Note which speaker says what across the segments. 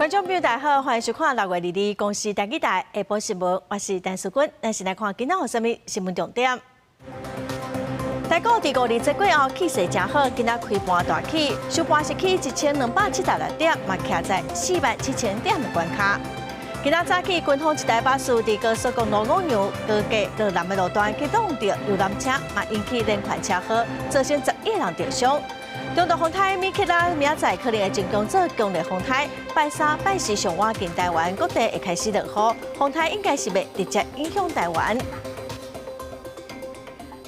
Speaker 1: 觀眾朋友大家好，歡迎收看6月22公視台語台下晡新聞，我是陳淑君。咱先來看今仔有啥物新聞重點。台股佇五二節過後氣勢誠好，今仔開盤大起，收盤是起1276點，嘛徛在4萬7千點的關卡。今仔早起，軍方一台巴士佇高速公路五楊高架落南的路段去撞著遊覽車，嘛引起連環車禍，造成11人著傷。中度風颱米克拉明仔載可能會增強做強烈風颱，拜三、拜四上晝近台灣各地會開始落雨，風颱應該是袂直接影響台灣。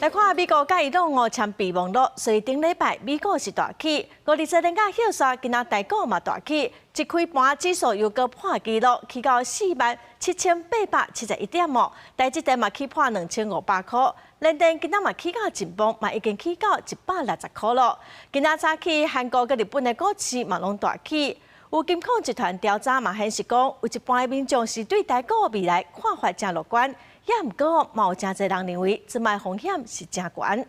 Speaker 1: 來看美國佮伊朗哦簽備忘錄，所以頂禮拜美股是大起，五二節連假歇煞，今仔台股嘛大起，一開盤指數又閣破紀錄，起到47,871點哦，台積電嘛起破2500箍，聯電今仔嘛起價真崩，嘛已經起到160箍囉。今仔早起韓國佮日本的股市嘛攏大起，有金控集團調查嘛顯示講，有一半的民眾是對台股未來看法誠樂觀。也毋過，嘛有誠濟人認為，這擺風險是誠懸。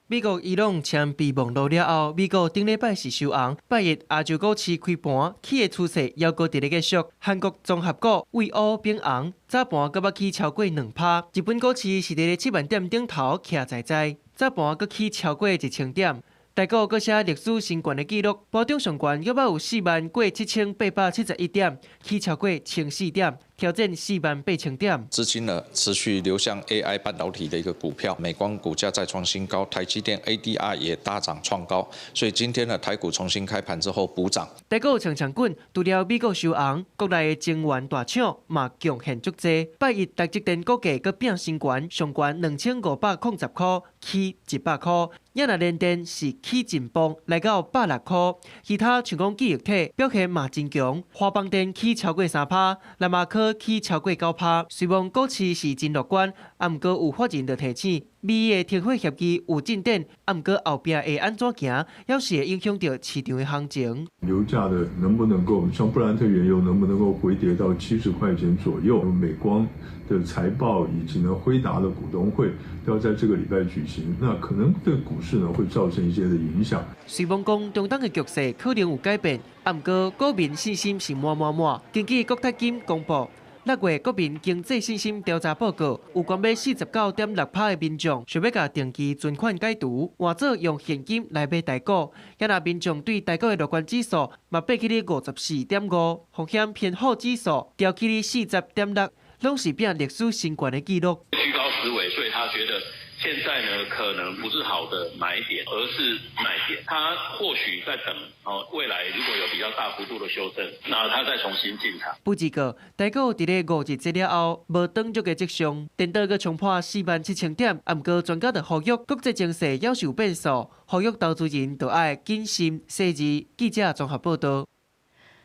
Speaker 2: 美國伊朗簽備忘錄了後，美股頂禮拜是收紅，拜一亞洲股市開盤起的趨勢猶閣佇咧繼續。韓國綜合股為烏變紅，早盤閣捌起超過2趴。日本股市是佇咧7萬點頂頭徛在在，早盤閣起超過1000點。台股閣寫歷史新懸的紀錄，盤中上懸閣捌有4萬過7871點，起超過1400點，挑戰4萬8千點。
Speaker 3: 資金呢持續流向 AI 半導體的一個股票，美光股價再創新高，台積電 ADR 也大漲創高，所以今天呢台股重新開盤之後補漲。
Speaker 2: 台股衝衝滾，除了美股收紅，國內的晶圓大廠嘛貢獻足濟。拜一台積電股價閣變新懸，上懸2510箍，起100箍。也若聯電是起真崩，來到106箍。其他像講記憶體表現嘛真強，華邦電起超過3趴，南亞科起超過9趴。雖罔股市是真樂觀，啊毋過有法人就提醒，美伊的停火協議有進展，啊毋過後壁會按怎行，猶是會影響著市場的行情。
Speaker 4: 油價的能不能夠，像布蘭特原油能不能夠回跌到70塊錢左右？美光的財報以及呢輝達的股東會都要在這個禮拜舉行，那可能對股市呢會造成一些的影響。
Speaker 2: 雖罔講中東的局勢可能有改變，啊毋過股民信心是滿滿滿。根據國泰金公布6月國民經濟信心調查報告，有關欲49.6趴的民眾想欲共定期存款解除，換做用現金來買台股。也若民眾對台股的樂觀指數嘛爬起咧54.5，風險偏好指數調起咧40.6，攏是變歷史新懸的紀錄。
Speaker 5: 居高思危，所以他覺得現在呢可能不是好的買點，而是賣點。他或許在等哦，未來如果有比較大幅度的修正，那他再重新進場。
Speaker 2: 不過，台股佇咧五二節了後，無轉弱的跡象，顛倒閣衝破4萬7千點。啊，毋過專家就呼籲，國際情勢猶是有變數，呼籲投資人著愛謹慎細緻。記者綜合報道。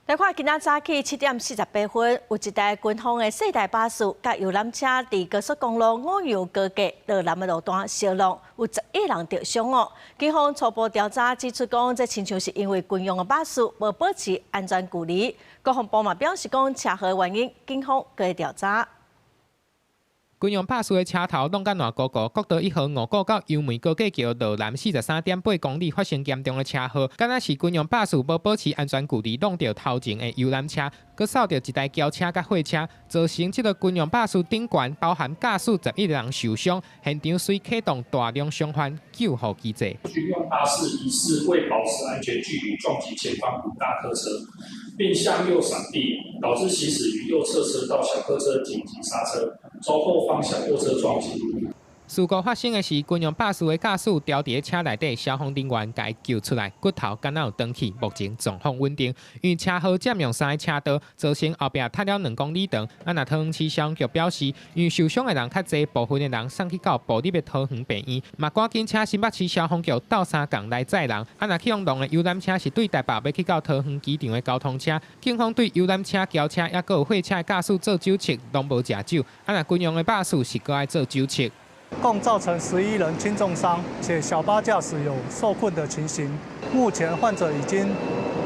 Speaker 1: 來看今仔早起7點48分，有一台軍方的細台巴士佮遊覽車佇高速公路五楊高架落南的路段相撞，有11人著傷哦。警方初步調查指出，講這親像是因為軍用的巴士無保持安全距離。國防部嘛表示講，車禍原因警方閣會調查。
Speaker 6: 軍用巴士的車頭挵甲爛糊糊，國道1號五股到楊梅高架橋落南43.8公里發生嚴重的車禍，敢若是軍用巴士無保持安全距離，挵著頭前的遊覽車，閣掃著一台轎車佮貨車，造成這个軍用巴士頂懸包含駕駛11人受傷，現場隨啟動大量傷患救護機制。
Speaker 7: 軍用巴士疑似未保持安全距離撞擊前方五大客車，並向右閃避，導致行駛於右側車道小客車緊急剎車，遭後方小貨車撞擊。
Speaker 6: 事故發生的時，軍用巴士的駕駛牢佇車內底，消防人員共伊救出來，骨頭敢若有斷去，目前狀況穩定。因為車禍佔用三个車道，造成後壁塞了2公里長。啊，若桃園市消防局表示，因為受傷的人較濟，部分的人送去到部立的桃園病院，嘛趕緊請新北市消防局鬥相共來載人。啊，若去予撞的遊覽車是對台北欲去到桃園機場的交通車，警方對遊覽車、轎車抑閣有貨車的駕駛做酒測，攏無食酒。啊，若軍用的巴士是閣愛做酒測。
Speaker 8: 共造成11人輕重傷，且小巴駕駛有受困的情形。目前患者已經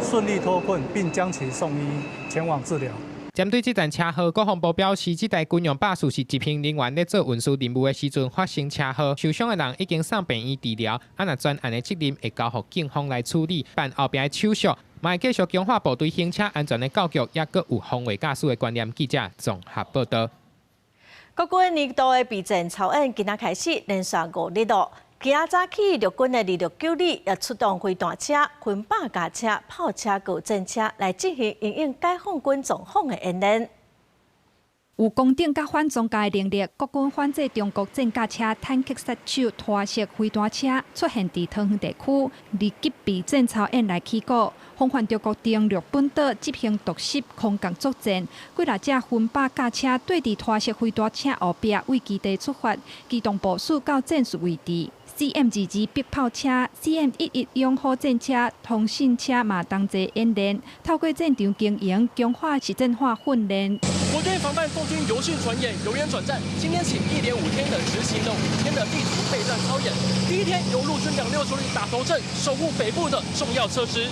Speaker 8: 順利脫困，並將其送醫前往治療。
Speaker 6: 針對這場車禍，國防部表示，這台軍用巴士是執行人員咧做運輸任務的時陣發生車禍，受傷的人已經送病院治療。啊，若專案的責任會交予警方來處理，辦後壁的手續，嘛嘛會繼續強化部隊行車安全的教育，抑閣有防衛駕駛的觀念。記者綜合報導。
Speaker 1: 國軍年度的備戰操演今仔開始連續5日咯。今仔早起，陸軍的26九旅也出動飛彈車、分百架車、炮車、佮戰車來進行因應解放軍總訪的演練。
Speaker 9: 有攻頂佮反裝甲的能力，國軍反制中國戰甲車、坦克殺手、拖式飛彈車出現佇桃園地區，二級備戰操演來起鼓，防範中國登陸本島執行獨立空降作戰。幾若隻分百架車綴佇拖式飛彈車後壁，為基地出發，機動部署到戰術位置。CM22迫炮車、CM11勇虎戰車、通信車嘛同齊演練，透過戰場經營，強化實戰化訓練。
Speaker 10: 國軍防範共軍遊訓傳演，由演轉戰。今天起一連5天的執行了5天的地圖備戰操演。第一天由陸軍269旅打頭陣，守護北部的重要設施。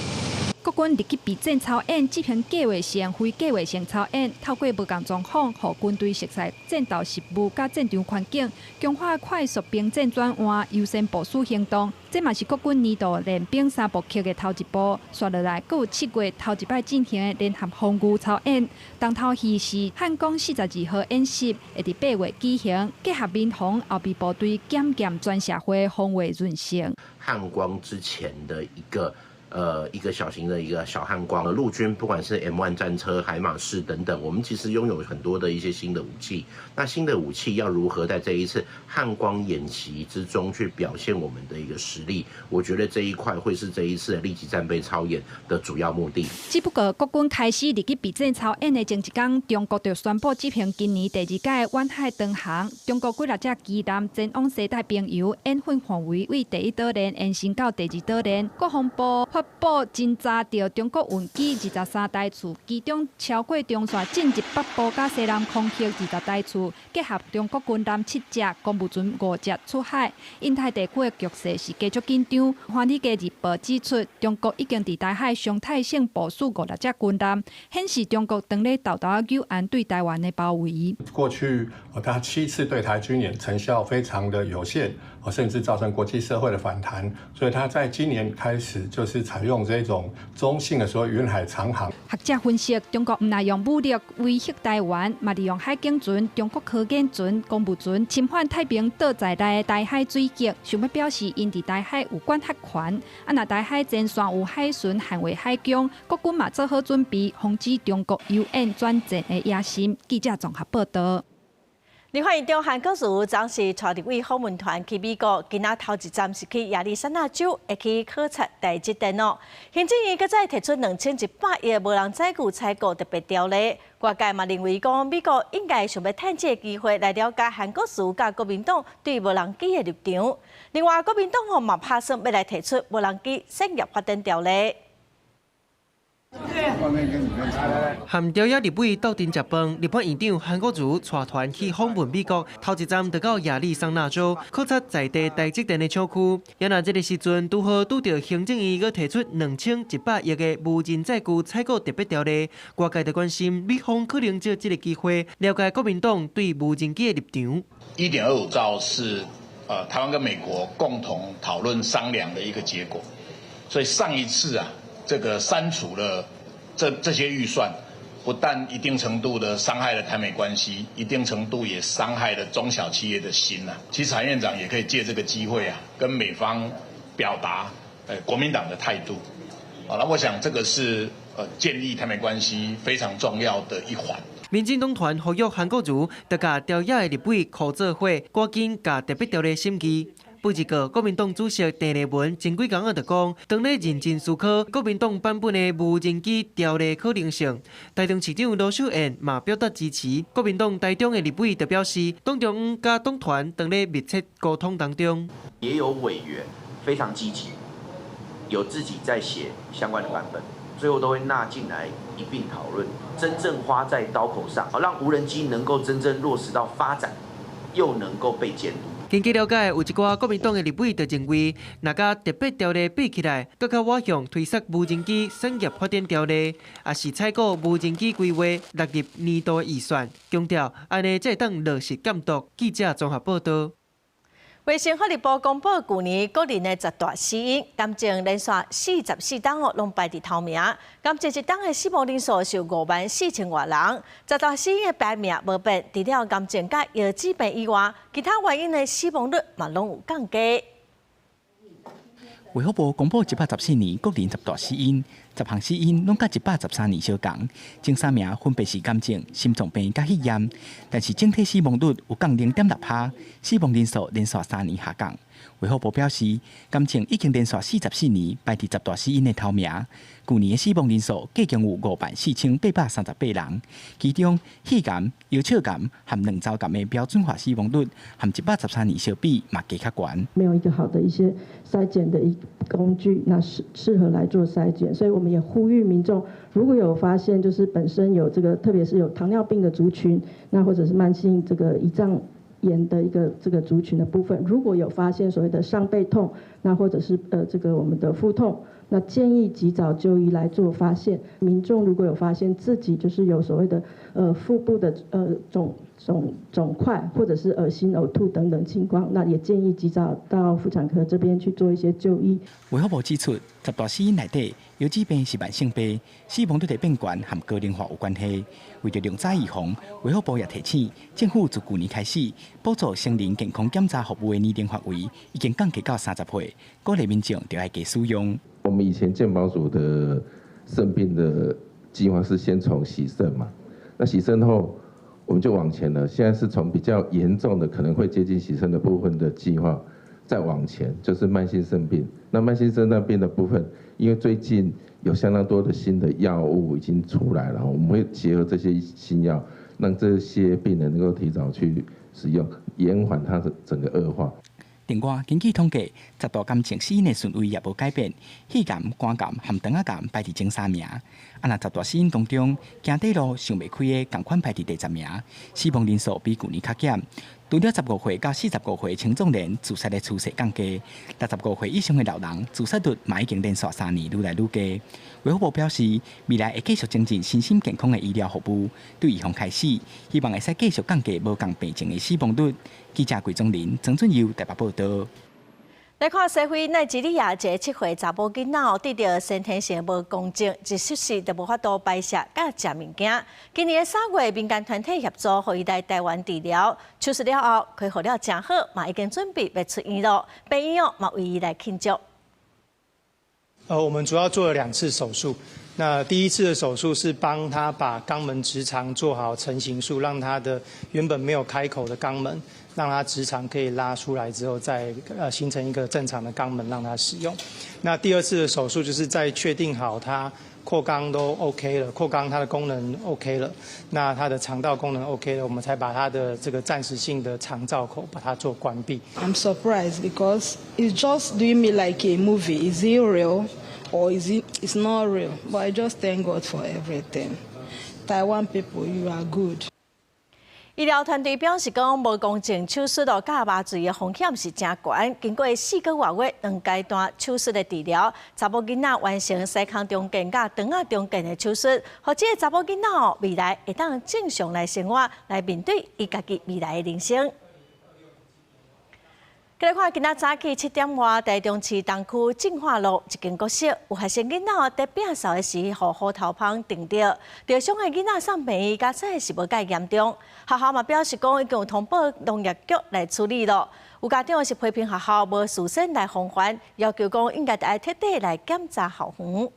Speaker 9: 國軍二級備戰操演執行計劃性、非計劃性操演，透過無仝狀況，予軍隊熟悉戰鬥實務佮戰場環境，強化快速兵戰轉換、優先部署行動。這嘛是國軍年度練兵三部曲的頭一步。紲落來，閣有7月頭一擺進行的聯合防禦操演。重頭戲是漢光42號演習，會佇8月舉行，結合民防後備部隊檢驗全社會防衛韌性。
Speaker 11: 漢光之前的一個小型的一個小漢光，陸軍不管是 M1 戰車、海馬士等等，我們其實擁有很多的一些新的武器。那新的武器要如何在這一次漢光演習之中去表現我們的一個實力？我覺得這一塊會是這一次的立即戰備操演的主要目的。
Speaker 9: 只不過國軍開始二級備戰操演的前一工，中國就宣布執行今年第二屆遠海長航。中國幾若隻機艦前往西太平洋演訓範圍，為第一島鏈延伸到第二島鏈。國防部發布偵查著中國運機23台次，其中超過中線進入北部佮西南空域20台次，結合中國軍艦7隻、公務船5隻出海。印太地區的局勢是繼續緊張。華爾街日報指出，中國已經佇台海常態性部署50隻軍艦，顯示中國當咧沓沓仔糾對台灣的包圍。
Speaker 12: 過去，他7次對台軍演成效非常的有限，甚至造成國際社會的反彈，所以他在今年開始就是採用這種中性的所謂遠海長航。
Speaker 9: 學者分析，中國毋但用武力威脅台灣，嘛利用海警船、中國科研船、公務船侵犯太平島在內的台海水域，想欲表示𪜶佇台海有管轄權。啊，若台海前線有海巡捍衛海疆，國軍嘛做好準備，防止中國由演轉戰的野心。記者綜合報導。
Speaker 1: 立法院長韓國瑜昨是帶立委訪問團去美國，今仔頭一站是去亞利桑那州，會去考察台積電哦。行政院閣再提出2100億無人載具採購特別條例，外界嘛認為講美國應該想欲趁這個機會來了解韓國瑜佮國民黨對無人機的立場。另外，國民黨吼嘛拍算欲來提出無人機產業發展條例。
Speaker 2: 和朝野立委鬥陣食飯，立法院長韓國瑜帶團去訪問美國，頭一站就到亞利桑那州考察在地台積電的廠區。也若這个時陣，拄好拄著行政院閣提出2100億的無人載具採購特別條例，外界就關心美方可能藉這个機會了解國民黨對無人機的立場。
Speaker 13: 1.25兆是台灣跟美國共同討論商量的一個結果，所以上一次啊，這個刪除了這些預算，不但一定程度的傷害了台美關係，一定程度也傷害了中小企業的心啊。其實韓院長也可以借這個機會啊，跟美方表達國民黨的態度。好，那我想這個是建立台美關係非常重要的一環。
Speaker 2: 民進黨團呼籲韓國瑜，著共朝野的立委箍做伙，趕緊共特別條例審議。不過，國民黨主席鄭麗文前幾工仔就講，當咧認真思考國民黨版本的無人機條例可能性。台中市長盧秀燕嘛表達支持。國民黨台中的立委就表示，黨中央佮黨團當咧密切溝通當中，
Speaker 14: 也有委員非常積極，有自己在寫相關的版本，最後都會納進來一併討論，真正花在刀口上，好讓無人機能夠真正落實到發展，又能夠被監督。
Speaker 2: 根據了解，有一寡國民黨的立委就認為，若共特別條例比起來，閣較倚向推捒無人機產業發展條例，抑是採購無人機規劃納入年度預算，強調按呢才會當落實監督。記者綜合報導。
Speaker 1: 衛生福利部公布舊年國人的十大死因，癌症連續44冬哦，攏排佇頭名。癌症一冬的死亡人數是5萬4千外人。十大死因的排名無變，除了癌症佮腰子病以外，其他原因的死亡率嘛攏有降低。
Speaker 15: 衛福部公布114年國人十大死因，10項死因攏佮113年相仝，前三名分別是癌症、心臟病佮肺炎，但是整體死亡率有降0.6趴，死亡人數連續3年下降。衛福部表示，癌症已經連續44年排佇十大死因的頭名，舊年的死亡人數計共有54,838人，其中肺癌、腰腸癌和卵巢癌的標準化死亡率，和113年相比嘛加較懸。
Speaker 16: 沒有一個好的一些篩檢的一工具，那適合來做篩檢，所以我們也呼籲民眾，如果有發現就是本身有這個，特別是有糖尿病的族群，那或者是慢性這個胰臟炎的一個這個族群的部分，如果有發現所謂的上背痛，那或者是這個我們的腹痛，那建議及早就醫來做發現。民眾如果有發現自己就是有所謂的腹部的腫塊，或者是噁心、嘔吐等等情況，那也建議及早到婦產科這邊去做一些就醫。
Speaker 15: 衛福部指出，十大死因內底，腰子病是慢性病，死亡率的變懸和高齡化有關係。為著量早預防，衛福部也提醒政府自舊年開始補助成人健康檢查服務的年齡範圍已經降低到30歲，鼓勵民眾著愛加使用。
Speaker 17: 我們以前健保署的腎病的計劃是先從洗腎嘛，那洗腎後我們就往前了。現在是從比較嚴重的可能會接近洗腎的部分的計劃再往前，就是慢性腎病。那慢性腎臟病的部分，因為最近有相當多的新的藥物已經出來了，我們會結合這些新藥，讓這些病人能夠提早去使用，延緩它的整個惡化。
Speaker 15: 另外，根據統計，十大癌症死因的順位也無改變，肺癌、肝癌和腸仔癌排佇前三名。啊，若十大死因當中，行短路想袂開的仝款排佇第10名，死亡人數比舊年較減。除了15歲到45歲青壯年自殺的趨勢降低，65歲以上的老人自殺率嘛已經連續3年愈來愈低。衛福部表示，未來會繼續精進身心健康的醫療服務，對預防開始，希望會使繼續降低無仝病症的死亡率。記者桂宗林、曾俊佑台北報道。
Speaker 1: 來看西非奈及利亞一个7歲查某囡仔得著先天性無肛症，一出世就無法度排泄佮食物件。今年3月，民間團體協助，予伊來台灣治療，手術了後恢復了誠好，嘛已經準備欲出院囉。病院嘛為伊來慶祝。
Speaker 7: 我們主要做了兩次手術。那第一次的手術是幫他把肛門直腸做好成形術，讓他的原本沒有開口的肛門，讓他直腸可以拉出來之後，再形成一個正常的肛門讓他使用。那第二次的手術就是在確定好他擴肛都 OK 了，擴肛它的功能 OK 了，那他的腸道功能 OK 了，我們才把他的這個暫時性的腸造口把它做關閉。
Speaker 18: I'm surprised because it's just doing me like a movie. Is it real or is it? It's not real. But I just thank God for everything. Taiwan people, you are good.
Speaker 1: 醫療團隊表示講，無肛症手術咯，佮麻醉的風險是誠懸。經過4個外月兩階段手術的治療，查某囡仔完成篩孔重建佮腸仔重建的手術，予這个查某囡仔哦，未來會當正常來生活，來面對伊家己未來的人生。來看，今仔早起7點外，台中市東區進化路一間國小，有學生囡仔佇摒掃的時，予虎頭蜂叮著，著傷的囡仔送病院，佳哉是無蓋嚴重。學校嘛表示講，已經有通報農業局來處理囉。有家長是批評學校無事先來防範，要求講應該愛徹底來檢查校園。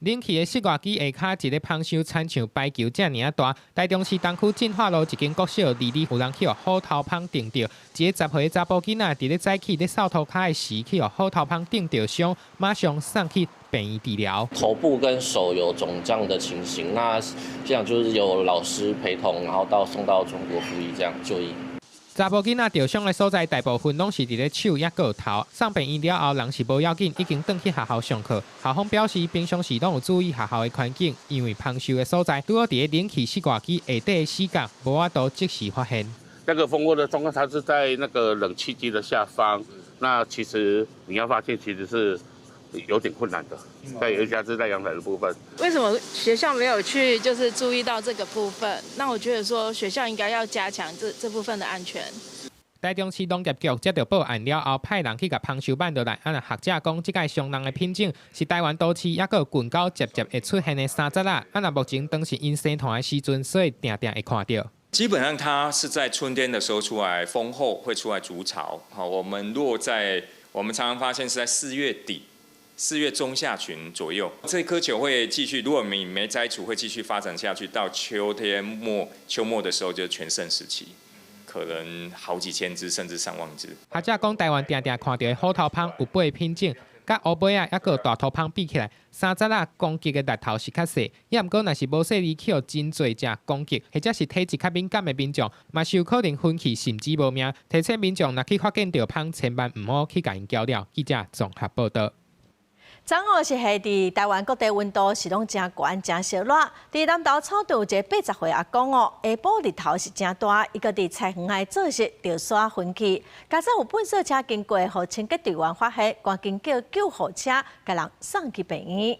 Speaker 6: 冷氣的室外機下跤，一个蜂箱親像排球遮爾仔大。台中市東區進化路一間國小，二二有人去予虎頭蜂叮著，一个10歲查埔囡仔佇咧早起咧掃塗跤的時，去予虎頭蜂叮著傷，馬上送去病院治療。
Speaker 19: 頭部跟手有腫脹的情形，那這樣就是有老師陪同，然後到送到中國附醫這樣就醫。
Speaker 6: 查埔囡仔著傷的所在，大部分攏是佇咧手抑閣頭。送病院了後，人是無要緊，已經轉去學校上課。校方表示，平常時攏有注意學校的環境，因為蜂箱的所在拄好佇咧冷氣室外機下底的死角，無法度即時發現。
Speaker 20: 那個蜂窩的狀況，它是在那個冷氣機的下方。那其實你要發現，其實是有點困難的，在有一家是在陽台的部分。
Speaker 18: 為什麼學校沒有去就是注意到這個部分？那我覺得說學校應該要加強這部分的安全。
Speaker 6: 台中市農業局接著報案了後，派人去共蜂收挽落來。啊，若學者講，這个傷人的品種是台灣都市抑閣有近郊捷捷會出現的三節仔。啊，若目前當是𪜶生團的時陣，所以定定會看著。
Speaker 21: 基本上它是在春天的時候出來，蜂後會出來築巢。好，我們落在我們常常發現是在4月底、4月中下旬左右，這顆球會繼續，如果你沒摘除，會繼續發展下去，到秋天末、秋末的時候就全盛時期，可能好幾千隻甚至上萬隻。
Speaker 6: 學者講，台灣定定看著的虎頭蜂有八个品種，佮烏尾仔抑閣大頭蜂比起來，三節仔攻擊的力頭是較細。抑毋過，若是無細膩去予真濟隻攻擊，或者是體質較敏感的民眾，嘛是有可能昏去，甚至無命。提醒民眾，若去發現著蜂，千萬毋好去共𪜶攪擾。記者綜合報導。
Speaker 1: 昨昏是夏至，台灣各地溫度是攏誠懸、誠燒熱。佇南投草屯有一个80歲阿公哦，下晡日頭是誠大，伊閣佇菜園仔做穡，著煞昏去。佳哉有糞掃車經過，予清潔隊員發現，趕緊叫救護車共人送去病院。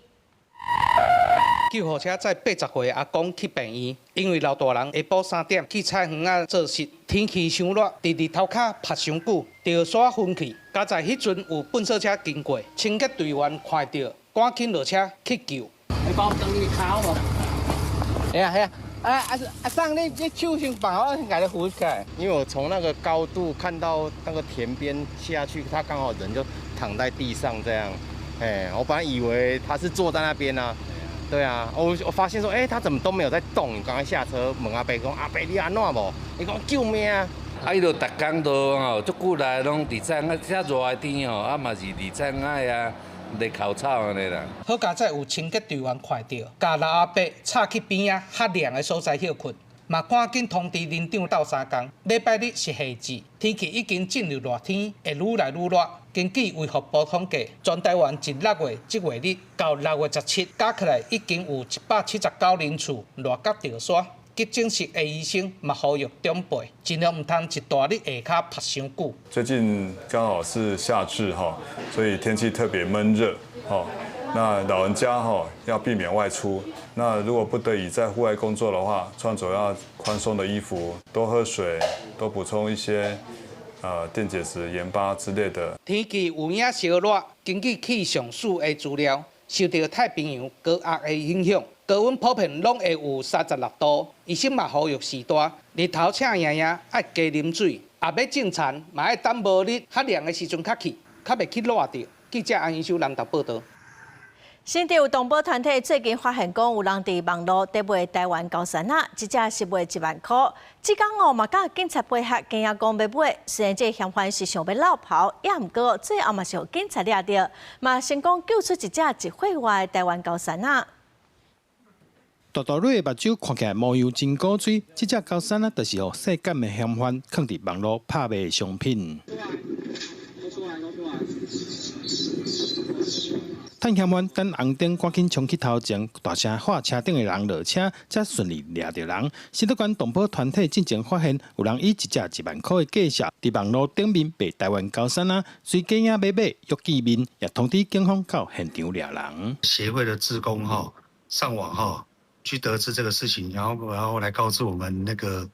Speaker 22: 救護車載80歲阿公去病院，因為老大人下晡3點去菜園仔做穡，天氣傷熱，佇日頭跤曝傷久，著煞昏去。佳哉彼陣有糞掃車經過，清潔隊員看著，趕緊落車去救。
Speaker 23: 你幫我轉你跤無？哎呀哎呀，啊啊阿桑，你手先放，我先共你扶起來。
Speaker 24: 因為我從那個高度看到那個田邊下去，他剛好人就躺在地上這樣。哎，我本來以為他是坐在那邊啊。對啊，我發現說，哎，他怎麼都沒有在動？趕快下車問阿伯講，阿伯你按怎無？伊講救命啊！
Speaker 25: 啊，伊就逐工都吼，足久來攏佇菜園，遮熱的天吼，啊嘛是佇菜園啊，咧哭草按呢啦。
Speaker 22: 好佳哉有清潔隊員看著，共老阿伯插去邊仔較涼的所在歇睏，嘛趕緊通知鄰長鬥相共。禮拜日是夏至，天氣已經進入熱天，會愈來愈熱。根據衛福部統計，全台灣自6月這月日到6月17，加起來已經有179人次熱甲著煞。急診室的醫生嘛呼籲長輩，盡量毋通一大日下跤曝傷久。
Speaker 4: 最近剛好是夏至哈，所以天氣特別悶熱哈。那老人家哈要避免外出，那如果不得已在戶外工作的話，穿着要寬鬆的衣服，多喝水，多補充一些電解質、鹽巴之類的。
Speaker 22: 天氣有影燒熱，根據氣象署的資料，受著太平洋高壓的影響，高溫普遍攏會有36度。醫生嘛呼籲序大，日頭赤炎炎愛加啉水，啊欲種田嘛愛等無日較涼的時陣較去，較袂去熱著。記者安宜修南投報導。
Speaker 1: 新竹有動保團體最近發現講，有人佇網路佇賣台灣高山仔，一隻是賣1萬箍。這工哦嘛，佮警察配合，驚仔講欲買。雖然這嫌犯是想欲落跑，也毋過最後嘛是予警察掠著，嘛成功救出一隻1歲外的台灣高山仔。
Speaker 26: 大大蕊的目睭看起來模樣真古錐，這隻高山仔就是予涉案的嫌犯囥佇網路拍賣的商品。趁嫌犯等紅燈，趕緊衝去頭前，大聲喊車頂的人落車，才順利掠著人。新竹縣動保團體進前發現，有人以一隻1萬箍的價數，佇網路頂面賣台灣高山仔，隨假影欲買約見面，也通知警方到現場掠人。
Speaker 27: 協會的志工哈上網哈去得知這個事情，然後來告知我們那個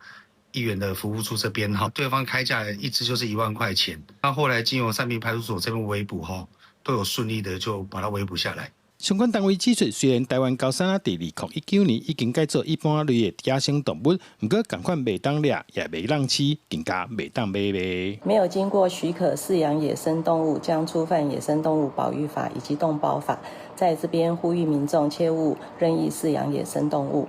Speaker 27: 議員的服務處這邊哈，對方開價一隻就是1萬塊錢，那後來經由三民派出所這邊圍捕哈。都有順利的就把它圍捕下來。
Speaker 26: 相關單位指出，雖然台灣高山仔佇2019年已經改做一般類的野生動物，毋過仝款袂當掠，也袂當飼，更加袂當買賣。
Speaker 28: 沒有經過許可飼養野生動物，將觸犯《野生動物保育法》以及《動保法》。在這邊呼籲民眾切勿任意飼養野生動物。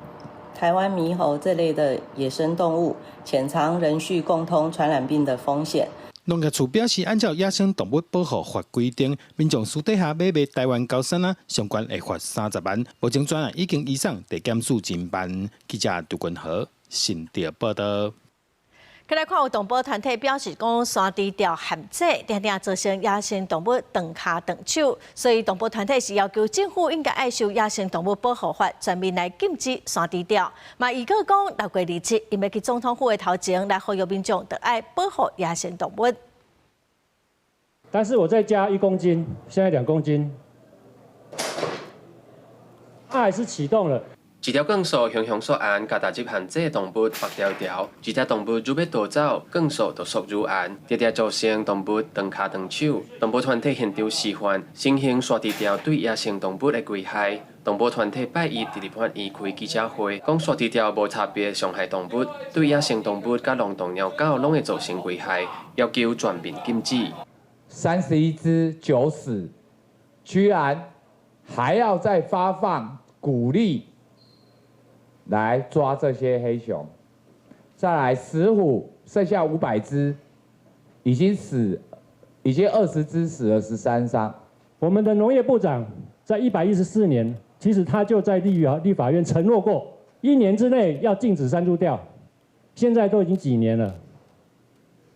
Speaker 28: 台灣獼猴這類的野生動物，潛藏人畜共通傳染病的風險。
Speaker 26: 農業處表示，按照野生動物保護法規定，民眾私底下買賣台灣高山仔，上懸會罰30萬。目前專案已經移送地檢署偵辦。記者杜君豪新竹報導。
Speaker 1: 佮來看，有動保團體表示講，山豬釣陷阱，定定造成野生動物斷跤斷手，所以動保團體是要求政府應該愛修野生動物保護法，全面來禁止山豬釣。嘛，預告講6月27，𪜶欲去總統府的頭前來呼籲民眾，著愛保護野生動物。
Speaker 7: 但是我再加1公斤，現在2公斤，它還是啟動了。
Speaker 3: 一條鋼索雄雄索絚，共踏入限制動物縛牢牢，這隻動物愈欲逃走，鋼索就索愈絚，直直造成動物斷跤斷手。動保團體現場示範，新型徙置吊對野生動物的危害。動保團體拜一佇立法院開記者會，講徙置吊無差別傷害動物，對野生動物佮龍洞鳥狗攏會造成危害，要求全面禁止。
Speaker 5: 31隻九死，居然還要再發放鼓勵來抓這些黑熊，再來石虎剩下500隻，已經死，已經20隻死了13傷。
Speaker 8: 我們的農業部長在114年，其實他就在立法院承諾過，一年之內要禁止山豬釣，現在都已經幾年了。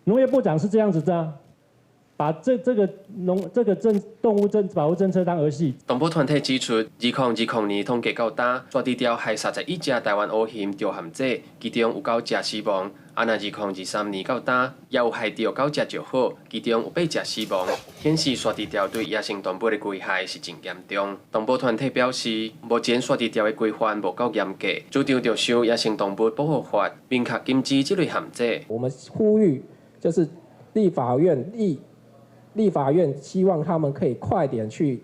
Speaker 8: 農業部長是這樣子的，把這個農這個政動物政保護政策當兒戲。
Speaker 3: 動保團體指出，2020年統計到今，徙置釣害31隻台灣黑熊著陷阱，其中有九隻死亡。啊，若2023年到今，也有害著九隻石虎，其中有八隻死亡，顯示徙置釣對野生動物的危害是真嚴重。動保團體表示，目前徙置釣的規範無夠嚴格，主張著修野生動物保護法，明確禁止這類陷阱。
Speaker 9: 我們呼籲，就是立法院希望他們可以快點去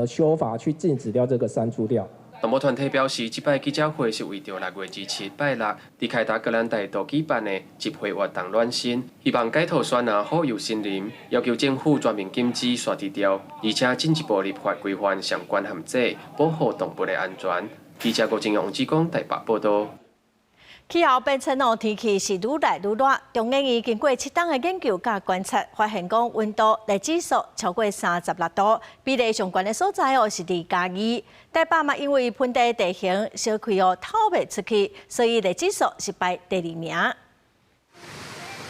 Speaker 9: 修法，去禁止掉這個山豬釣。
Speaker 3: 動保團體表示，這擺記者會是為著6月27拜六佇凱達格蘭大道舉辦的集會活動暖身，希望解套酸啊保佑森林，要求政府全面禁止徙置釣，而且進一步立法規範相關限制，保護動物的安全。記者郭正陽、王志剛台北報道。
Speaker 1: 氣候變遷哦，天氣是愈來愈熱。中研院經過七冬的研究佮觀察，發現講溫度熱指數超過36度，比例上懸的所在哦是佇嘉義。台北嘛，因為盆地地形小氣哦透袂出去，所以熱指數是排第二名。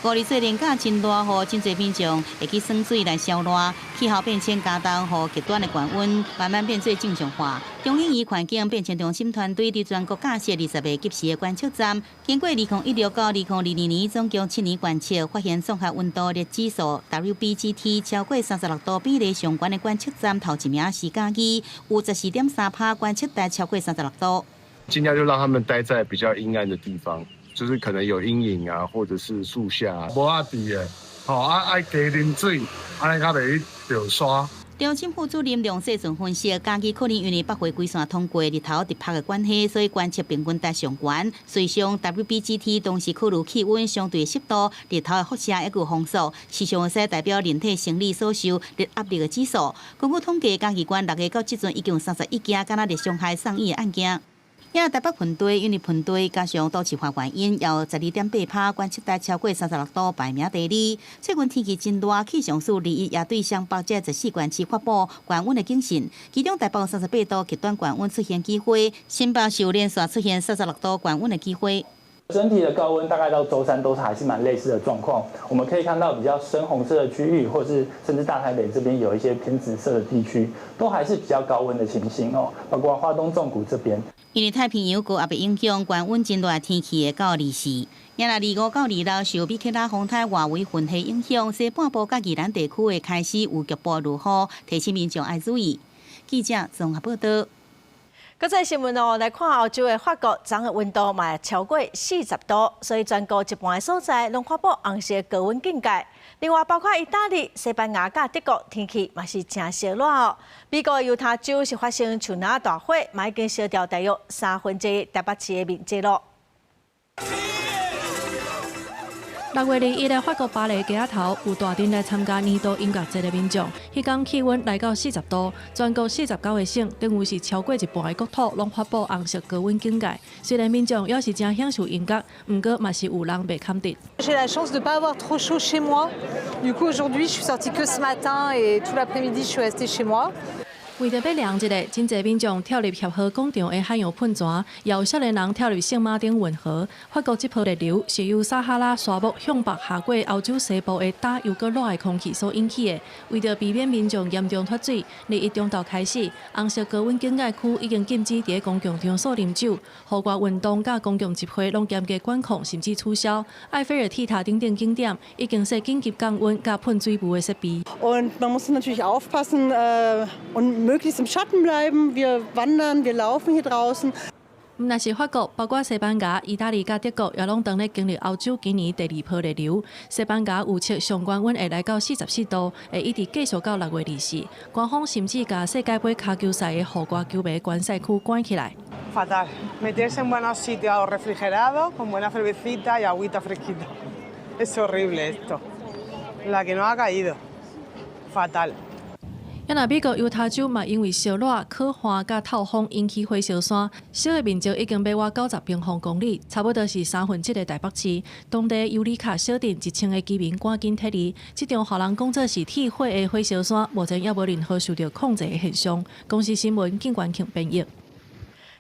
Speaker 10: 5月2四連假真熱予真濟民眾會去耍水來消熱。氣候變遷加重，予極端的高溫慢慢變做正常化。中研院環境變遷中心團隊佇全國架設20個即時的觀測站，經過2016到2022年總共7年觀測，發現綜合溫度熱指數 WBGT 超過36度比例上懸的觀測站頭一名是嘉義，有14.3%觀測值超過36度。
Speaker 11: 盡量就讓他們待在比較陰暗的地方。就是可能有陰影啊，或者是樹下。無壓佇的，吼啊愛加啉水，按呢較袂去著沙。
Speaker 10: 中心副主任梁世順分析，嘉義可能因為北回歸線通過日頭直曝的關係，所以觀測平均值上懸。實際上 WBGT 同時考慮氣溫相對濕度、日頭的輻射以及風速，時常會使代表人體生理所受熱壓力的指數。根據統計，嘉義縣6月到這陣已經有31件敢若熱傷害送醫的案件。也台北盆地因為盆地加上都市化原因，有12.8%觀測值超過36度排名第二。最近天氣真熱，氣象署21也對雙北這14縣市發布高溫的警訊，其中台北38度極端高溫出現機會，新北市連續出現36度高溫的機會。
Speaker 12: 整體的高溫大概到週三都是還是蠻類似的狀況，我們可以看到比較深紅色的區域，或是甚至大台北這邊有一些偏紫色的地區，都還是比較高溫的情形哦，包括花東縱谷這邊。
Speaker 10: 因為太平洋高壓的影響，高溫真熱天氣會到24。也若25到26受米克拉風颱外圍雲系影響，西半部佮宜蘭地區會開始有局部落雨，提醒民眾愛注意。記者綜合報道。
Speaker 1: 國際新聞哦，來看歐洲的法國，昨昏溫度嘛超過40度，所以全國一半的所在攏發布紅色高溫警戒。另外，包括意大利、西班牙佮德國，天氣嘛是誠燒熱哦。美國猶他州是發生樹林大火，嘛已經燒掉大約1/3台北市的面積咯。
Speaker 13: 6月21的法國巴黎街仔頭有大陣來參加年度音樂節的民眾，彼工氣溫來到40度，全國49個省，等於是超過一半的國土攏發布紅色高溫警戒。雖然民眾猶是誠享受音樂，毋過嘛是有人袂堪得。
Speaker 29: J'ai la chance de pas avoir trop chaud chez moi. Du coup aujourd'hui, je suis sortie que ce matin et tout l'après-midi, je suis restée chez moi.
Speaker 13: 為著欲涼一下，真濟民眾跳入協和廣場的海洋噴泉，也有少年人跳入聖馬丁運河。法國這波熱流是由撒哈拉沙漠向北下過歐洲西部的焦又閣熱的空氣所引起的。為著避免民眾嚴重脫水，21中晝開始，紅色高溫警戒區已經禁止佇公共場所啉酒，戶外運動佮公共集會攏嚴格管控，甚至取消。埃菲爾鐵塔等等景點已經設緊急降溫佮噴水霧的設備。
Speaker 30: Und man muss natürlich aufpassen und möglichst im Schatten bleiben. Wir wandern, wir laufen hier draußen.
Speaker 13: 毋但是法國，包括西班牙、意大利佮德國，也攏當咧經歷歐洲今年第二波熱流。西班牙預測上懸溫會來到44度，會一直繼續到6月24。官方甚至共世界盃跤球賽的戶外球迷觀賽區關起來。
Speaker 2: Fatal. Meterse en buenos sitios refrigerados, con buena cervecita y agüita fresquita. Es horrible esto. La que nos ha caído. Fatal.
Speaker 13: 啊若美國猶他州嘛，因為燒熱、洘旱佮透風引起火燒山，燒的面積已經欲倚90平方公里，差不多是三分之一的台北市。當地尤里卡小鎮1000个居民趕緊撤離。這場予人講做是鐵火的火燒山，目前猶無任何受著控制的現象。公視新聞警官慶編譯。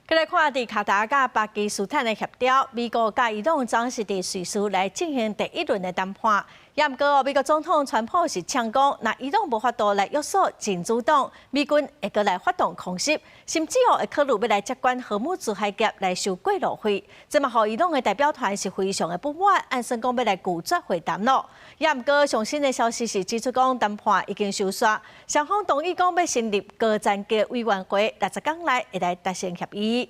Speaker 1: 閣來看佇卡達佮巴基斯坦的協調，美國佮伊朗昨是佇瑞士來進行第一輪的談判。也毋過，美國總統川普是嗆講，若伊朗無法度來約束真主黨，美軍會閣來發動空襲，甚至哦會考慮欲來接管荷姆茲海峽來收過路費。這嘛予伊朗的代表團是非常的不滿，按算講欲來拒絕會談囉。也毋過上新的消息是指出講談判已經收煞，雙方同意講欲成立高層級委員會，60工內會來達成協議。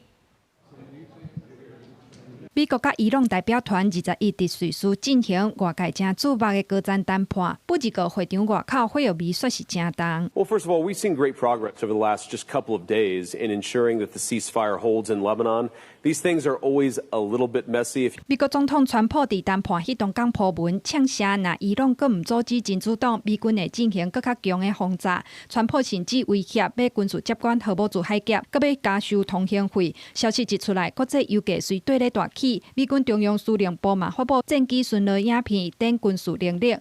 Speaker 14: 美國佮伊朗代表團21佇瑞士進行外界誠矚目的高層談判，不過會場外口火藥味煞是誠重。
Speaker 15: Well, first of all, we've seen great progress over the last just couple of days in ensuring that the ceasefire holds in Lebanon. These things are always a little bit messy.
Speaker 14: 美國總統川普佇談判彼當工鋪文，嗆聲若伊朗閣毋阻止真主黨，美軍會進行閣較強的轟炸。川普甚至威脅欲軍事接管荷姆茲海峽，閣欲加收通行費。消息一出來，國際油價隨綴咧大起。美軍中央司令部嘛發布戰機巡邏影片等軍事能力。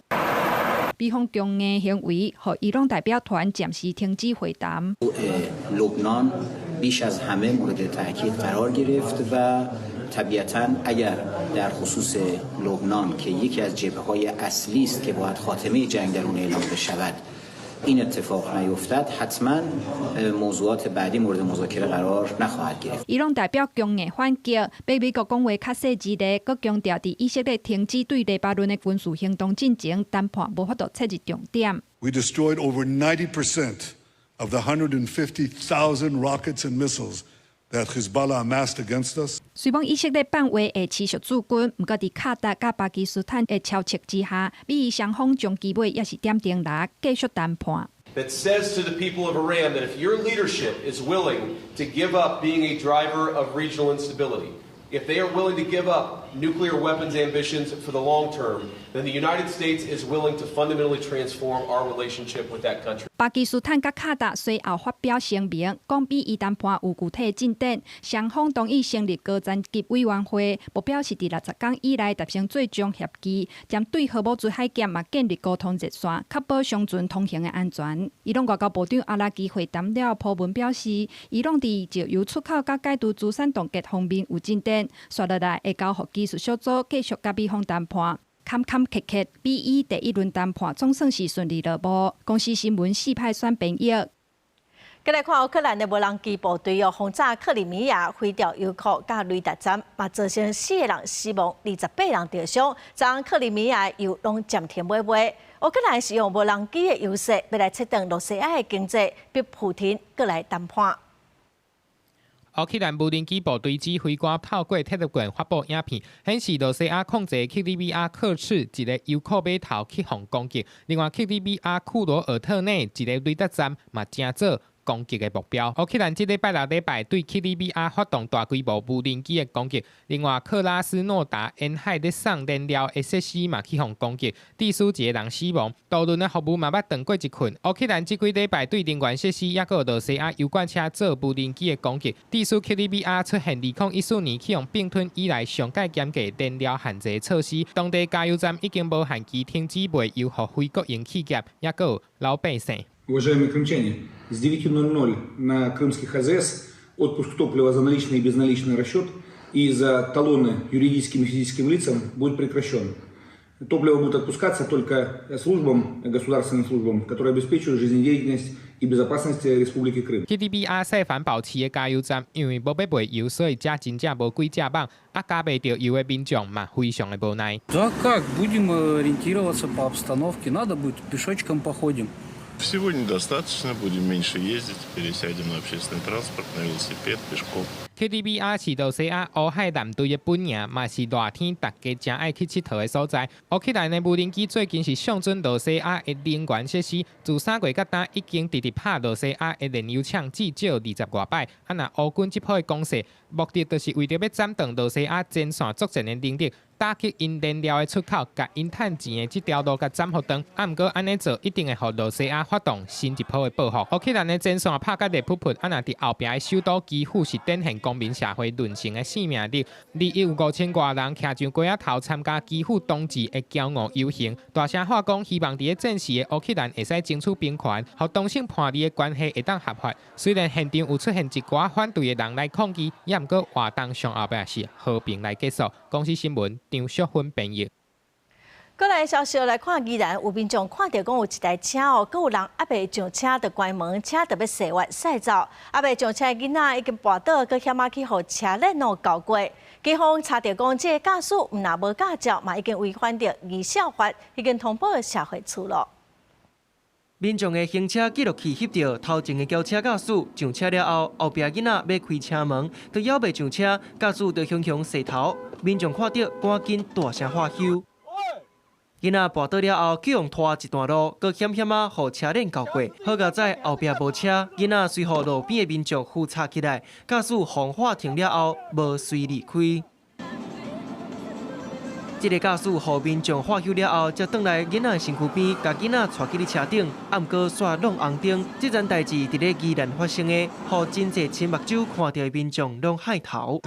Speaker 14: 美方強硬行為，予伊朗代表團暫時停止會談。
Speaker 16: لبنان بیش از همه مورد تاکید قرار گرفت و طبیعتا اگر در خصوص لبنان که یکی از جبهه های اصلی است که باید خاتمه جنگ در اون اعلام بشود این اتفاق نیفتد، حتما موضوعات بعدی مورد مذاکره قرار نخواهد گرفت。
Speaker 14: 伊朗代表強硬反擊，欲美國講話較細緻咧，閣強調佇以色列停止對黎巴嫩的軍事行動進前，談判無法度切入重點。
Speaker 17: We destroyed over 90% of the 150,000 rockets and missiles that Hezbollah amassed against us.
Speaker 14: 雖罔以色列放話會持續駐軍，毋過佇卡達佮巴基斯坦的敲策之下，美伊雙方終其尾也是點燈來繼續談判。
Speaker 18: That says to the people of Iran that if your leadership is willing to give up being a driver of regional instability, if they are willing to give up nuclear weapons ambitions for the long term, then the United States is willing to fundamentally transform our relationship with that country.
Speaker 14: 巴基斯坦佮卡達隨後發表聲明，講美伊談判有具體進展，雙方同意成立高層級委員會，目標是佇60工以內達成最終協議，針對荷姆茲海峽嘛建立溝通熱線，確保商船通行的安全。伊朗外交部長阿拉基會談了後鋪文表示，伊朗佇石油出口佮解除資產凍結方面有進展，紲落來會交予技術小組繼續佮美方談判。坎坎坷坷，美伊第一輪談判總算是順利落幕。公視新聞四派選編譯。
Speaker 1: 閣來看烏克蘭的無人機部隊哦，轟炸克里米亞飛掉油庫佮雷達站，嘛造成四个人死亡，28人著傷。昨昏克里米亞油攏暫停買賣。烏克蘭是用無人機的優勢，欲來切斷羅西亞的經濟，逼普廷閣來談判。
Speaker 6: 烏克蘭無人機部隊指揮官透過 Telegram 發布影片，顯示羅西亞控制克里米亞克赤一个油庫碼頭去予攻擊，另外克里米亞庫羅爾特內一个雷達站嘛成做攻擊的目標。烏克蘭這禮拜六禮拜對克里米亞發動大規模無人機的攻擊，另外克拉斯諾達沿海咧送燃料的設施嘛去予攻擊，致使一个人死亡。渡輪的服務嘛捌斷過一困。烏克蘭這幾禮拜對能源設施，抑閣有羅西亞油罐車做無人機的攻擊，致使克里米亞出現2014年去予併吞以來上蓋嚴格燃料限制措施，當地加油站已經無限期停止賣油予非國營企業，抑閣有老百姓。
Speaker 19: Уважаемые крымчане, с 9:00 на крымских АЗС отпуск топлива за наличный и безналичный расчет и за талоны юридическим и физическим лицам будет прекращен. Топливо будет отпускаться только службам, государственным службам, которые обеспечивают жизнедеятельность и безопасность Республики Крым.
Speaker 6: 克里米亞西帆堡市的加油站，因為無欲賣油，所以遮真正無幾隻蠓，啊加袂著油的民眾嘛，非常的無奈。
Speaker 20: Да как, будем ориентироваться по обстановке, надо будет пешочком походим.
Speaker 21: Всего недостаточно, будем меньше ездить, пересядем на общественный транспорт, на велосипед, пешком.
Speaker 6: 克克里米亞是羅西亞烏海艦隊的本營，嘛是熱天大家誠愛去𨑨迌的所在。烏克蘭的無人機最近是相準羅西亞的能源設施，自3月到今已經直直拍羅西亞的煉油廠至少20外擺。啊，若烏軍這波的攻勢，目的就是為著欲斬斷羅西亞前線作戰的能力，打擊𪜶燃料的出口，共𪜶趁錢的這條路共斬予斷。啊，毋過按呢做，一定會予羅西亞發動新一波的報復。烏克蘭的前線拍甲熱噗噗，啊，若佇後壁的首都基輔是展現公民社會韌性的生命力。21有5000外人徛上街仔頭參加基輔冬至的驕傲遊行，大聲喊講希望佇咧戰時的烏克蘭會使爭取平權，予東西叛離的關係會當合法。雖然現場有出現一寡反對的人來抗議，也毋過活動上後壁是和平來結束。公視新聞張淑芬編譯。
Speaker 1: 過來消息來看，宜蘭有民眾看著講有一台車哦，閣有人猶未上車就關門，車就欲駛彎駛走，猶未上車的囡仔已經跋倒，閣險仔去予車輪哦轎過。警方查著講，這个駕駛毋但無駕照，嘛已經違反著兒少法，已經通報社會處囉。
Speaker 4: 民眾的行車記錄器翕著頭前的轎車駕駛上車了後，後壁囡仔欲開車門，都猶未上車，駕駛就雄雄踅頭。民眾看著，趕緊大聲喝唏。囡仔跋倒了後，去予拖一段路，閣險險仔予車輪轎過。好佳哉後壁無車，囡仔隨予路邊的民眾扶插起來，駕駛予喊停了後，無隨離開。這个駕駛予民眾喝唏了後，才轉來囡仔身軀邊，共囡仔帶去車頂，啊毋過煞挵紅燈。這件代誌佇咧宜蘭發生的，予真濟親目睭看著的民眾攏駭頭。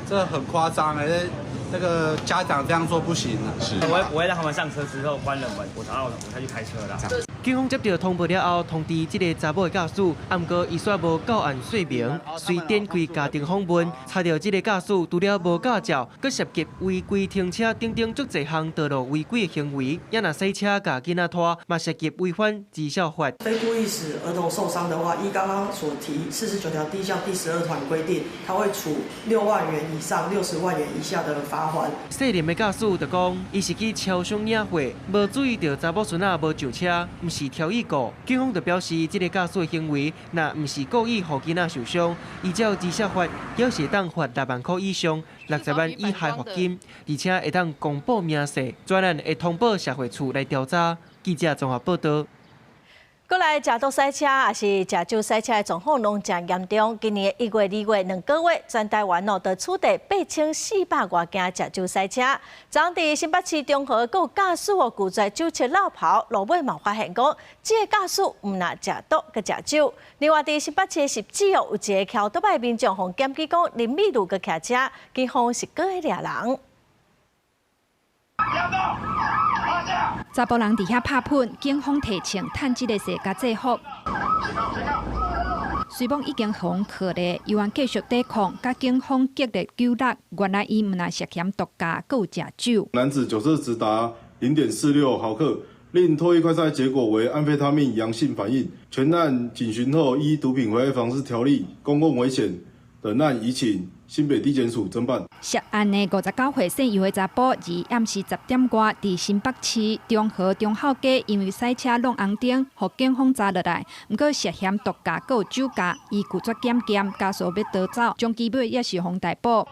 Speaker 21: 這很誇張欸，那個家長這樣做不行啊！
Speaker 22: 是，我會讓他們上車之後關了門，我然後我才去開車啦。
Speaker 4: 警方接著通報了後，通知這个查某的駕駛，啊毋過伊煞無到案說明，隨展開家庭訪問，查著這个駕駛除了無駕照，閣涉及違規停車等等足濟項道路違規的行為，也若駛車共囡仔拖，嘛涉及違反兒少法。
Speaker 23: 非故意使兒童受傷的話，依剛剛所提49條第一項第12款規定，他會處6萬元以上60萬元以下的罰鍰。
Speaker 4: 細林的駕駛就講，伊是去超商領貨，無注意著查某孫仔無上車，毋是挑意顧。警方就表示，這个駕駛的行為，若毋是故意予囡仔受傷，依照兒少法，猶是會當罰6萬箍以上60萬以下罰金，而且會當公布明細，專案會通報社會處來調查。記者綜合報導。
Speaker 1: 過來食毒駛車，抑是食酒駛車的狀況攏誠嚴重。今年1月、2月兩個月，全台灣哦，就取締8400外件食酒駛車。昨佇新北市中和，閣有駕駛哦拒絕酒測落跑，路尾嘛發現講，這个駕駛毋但食毒閣食酒。另外，佇新北市汐止哦，有一個騎歐多擺民眾予檢舉講，啉美祿閣騎車，警方是閣咧掠人。
Speaker 14: 查埔人佇遐拍噴，警方提槍趁這个勢共制服。雖罔已經予銬咧，猶原繼續抵抗，佮警方激烈糾纏。原來伊毋但涉嫌毒駕，閣有食酒。
Speaker 24: 男子酒測值達0.46毫克，另唾液快篩結果為安非他命陽性反應。全案警詢後，依毒品危害防制條例、公共危險等案，移請新北地檢署偵辦。
Speaker 14: 涉案的59歲姓游的查埔，佇暗時10點外，佇新北市中和忠孝街，因為駛車挵紅燈，予警方查落來。毋過涉嫌毒駕，閣有酒駕，伊拒絕檢驗，加速欲逃走，終其尾也是予逮捕。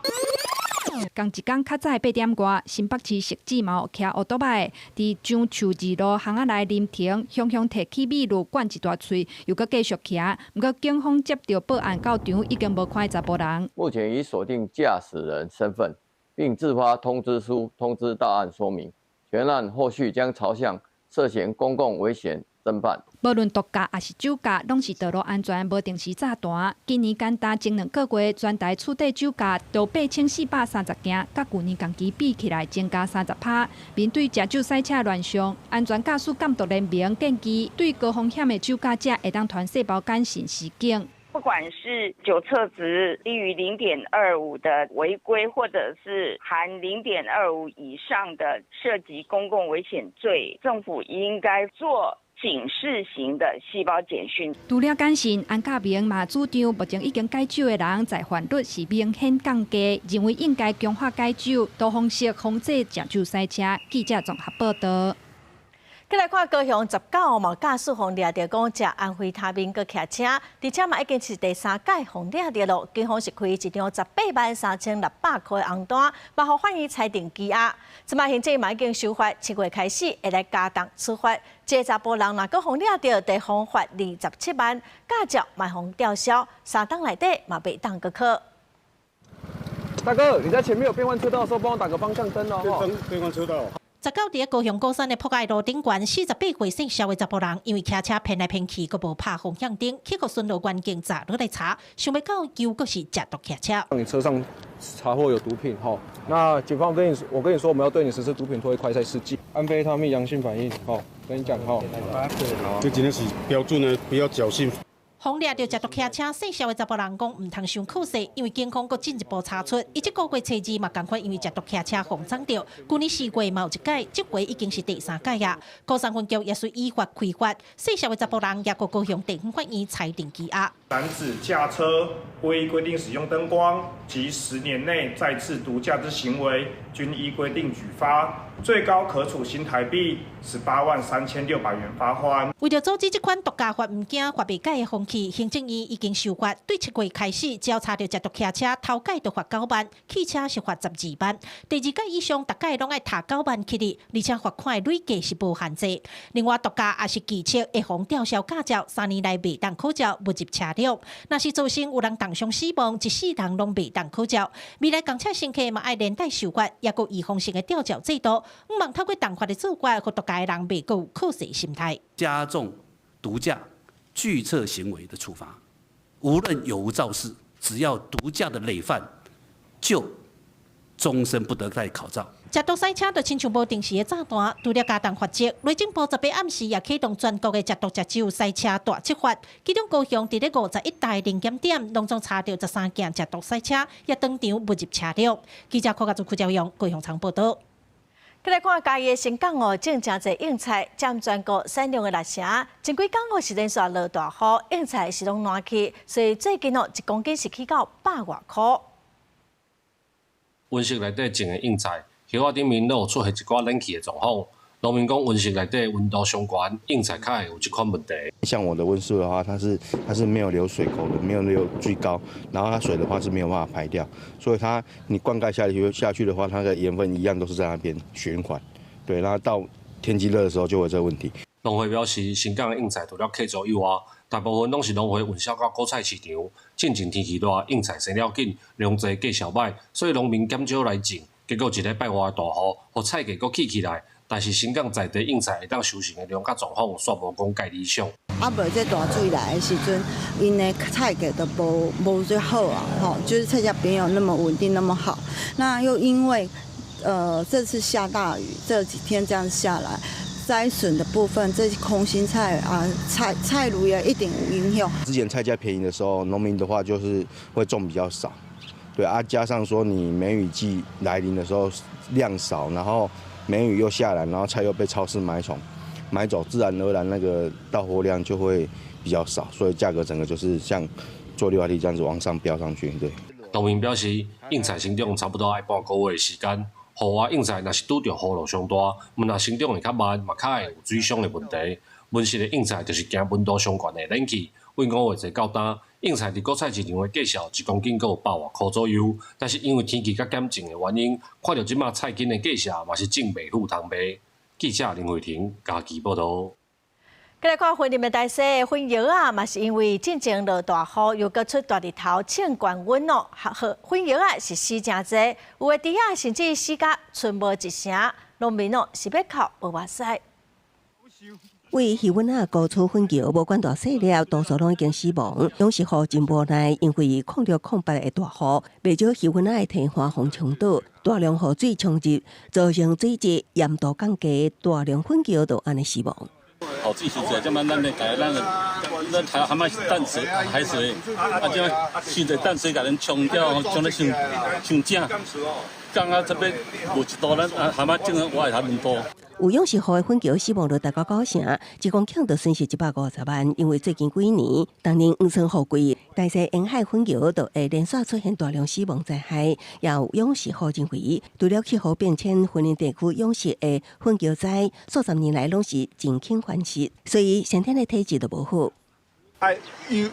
Speaker 14: 仝一工較早8點外，新北市汐止嘛有騎歐多擺，佇樟樹二路巷仔內臨停，雄雄提起美祿灌一大喙，又閣繼續騎。毋過警方接著報案到場，已經無看見查埔人。
Speaker 25: 目前已鎖定駕駛人身份，並制發通知書通知到案說明，全案後續將朝向涉嫌公共危險偵辦。
Speaker 14: 無論毒駕抑是酒駕，攏是道路安全無定時炸彈。今年簡單前兩個月，全台取締酒駕著8430件，佮舊年同期比起來增加30%。面對食酒駛車亂象，安全駕駛監督聯盟建議，對高風險的酒駕者會當傳細胞簡訊示警。
Speaker 26: 不管是酒測值低於0.25的違規，或者是含0.25以上的涉及公共危險罪，政府應該做警示型的細胞簡訊。
Speaker 14: 除了簡訊，安駕盟嘛主張，目前已經戒酒的人再犯率是明顯降低，認為應該強化戒酒，多方式防止食酒駛車。記者綜合報導。
Speaker 1: 閣來看高雄19嘛，駕駛予掠著講食安非他命閣騎車，而且嘛已經是第三擺予掠著囉。警方是開一張183,600塊紅單，嘛予法院裁定羈押。這擺行政嘛已經修法，7月開始會來加重處罰。這查埔人若閣予掠著，得予罰27萬，駕照嘛予吊銷，3冬內底嘛袂當閣考。
Speaker 3: 大哥，你在前面有變換車道的時候，幫我打個方向燈哦。
Speaker 24: 變換車道。
Speaker 5: 19佇咧高雄鼓山的博愛路頂懸，48歲姓蕭的查埔人，因為騎車騙來騙去，閣無拍方向燈，去予巡邏員警查落來查，想袂到又閣是食毒騎車。
Speaker 3: 你車上查獲有毒品，吼，那警方跟你，我跟你說，我們要對你實施毒品唾液快篩試劑，安非他命陽性反應，吼，跟你講，吼。
Speaker 24: 這真的是標準的，不要僥倖。
Speaker 5: 予掠著食毒騎車，姓蕭的查埔人講毋通傷可惜，因為警方閣進一步查出，伊這個月初二嘛仝款因為食毒騎車予摠著，舊年4月嘛有一擺，這回已經是第三擺啊。鼓山分局也隨依法開罰，姓蕭的查埔人也閣高雄地方法院裁定羈押。
Speaker 7: 男子駕車未依規定使用燈光及10年內再次毒駕之行為，均依規定舉發，最高可處新台幣183,600元罰鍰。
Speaker 5: 為著阻止這款毒駕罰毋驚罰袂改的風氣，行政院已經修法，對7月開始，只要查著食毒騎車，頭擺就罰9萬，汽車是罰12萬。第二擺以上，逐擺攏愛踢9萬起哩，而且罰款的累計是無限制。另外，毒駕也是記測會予吊銷駕照，3年內袂當考照，袂入車輛。若是造成有人重傷死亡，一世人攏袂當考照。未來公車乘客嘛愛連帶受罰，抑閣預防性的吊照制度，毋望透過重罰的做法，予毒駕的人袂閣有可惜心態。
Speaker 8: 加重毒駕拒測行為的處罰，無論有無肇事，只要毒駕的累犯，就終身不得再考照。
Speaker 5: 食毒賽車就親像無定時的炸彈，除了加重罰則，內政部18暗時也啟動全國的食毒食酒賽車大執法。其中高雄佇咧51台臨檢點，攏總查著13件食毒賽車，也當場沒入車輛。記者柯家祖、柯朝陽高雄場報道。
Speaker 1: 閣來看嘉義的伸港哦，種誠濟蕹菜，佔全國產量的6成。前幾工哦是連續落大雨，蕹菜是攏爛去，所以最近哦一公斤是起到百外箍。
Speaker 9: 溫室內底種的蕹菜，葉仔頂面攏有出現一寡冷氣的狀況。農民講溫室內底溫度傷懸，蕹菜較會有這款問題。
Speaker 11: 像我的溫室的話，它是沒有流水溝的，沒有流最高，然後它水的話是沒有辦法排掉，所以它你灌溉下去的話，它的鹽分一樣都是在那邊循環，對，然後到天氣熱的時候就會有這個問題。
Speaker 9: 農會表示，伸港的蕹菜除了客租以外，大部分攏是農會運銷到果菜市場。進前天氣熱，蕹菜生了緊，量濟價數䆀，所以農民減少來種。結果一禮拜外的大雨，予菜價閣起起來。但是伸港在地蕹菜會當收成的量佮狀況，煞無講蓋理想。
Speaker 12: 啊，無這大水來的時陣，𪜶的菜價都無最好啊，吼，就是菜價沒有那麼穩定那麼好。那又因為，這次下大雨，這幾天這樣下來，摘筍的部分，這些空心菜啊，菜蘆也一定有影響。
Speaker 11: 之前菜價便宜的時候，農民的話就是會種比較少，對啊，加上說你梅雨季來臨的時候量少，然後梅雨又下來，然後菜又被超市買走，自然而然那個到貨量就會比較少，所以價格整個就是像坐溜滑梯這樣子往上飆上去。對。
Speaker 9: 農民表示，蕹菜生長差不多愛半個月的時間，雨外蕹菜若是拄著雨落傷大，毋但生長會較慢，嘛較會有水傷的問題。溫室的蕹菜就是驚溫度傷懸會冷去。阮五月底到今，蕹菜佇果菜市場的價數一公斤閣有百外箍左右。但是因為天氣佮減種的原因，看著這馬菜根的價數嘛是種袂赴通賣。記者林慧婷嘉義報導。
Speaker 1: 閣來看雲林的大溪粉葉仔，嘛是因為進前落大雨，又閣出大日頭，衝懸溫哦。粉葉仔是死誠濟，有的豬仔甚至死甲賰無一成，農民哦是欲哭無話使。
Speaker 27: 為魚塭仔高處粉蕎，無管大細粒，多數攏已經死亡，攏是予真無奈，因為06-08的大雨，袂少魚塭仔的堤岸予沖倒，大量雨水沖入，造成水質鹽度降低，大量粉蕎就按呢死亡。
Speaker 28: 雨水傷濟，這擺咱的家咱的咱還還嘛是淡水海水，啊，這傷濟淡水共咱沖掉，沖得傷傷正，降啊這邊無一度，咱啊還嘛種我會較溫度。
Speaker 27: 有養殖戶的粉蛟死亡率達到9成，1公頃就損失150萬。因為最近幾年，逐年黃霜雨季，大西沿海粉蛟就會連續出現大量死亡災害。也有養殖戶認為，除了氣候變遷，雲林地區養殖的粉蛟災，數十年來攏是真輕繁殖，所以先天的體質就無好。
Speaker 2: 愛與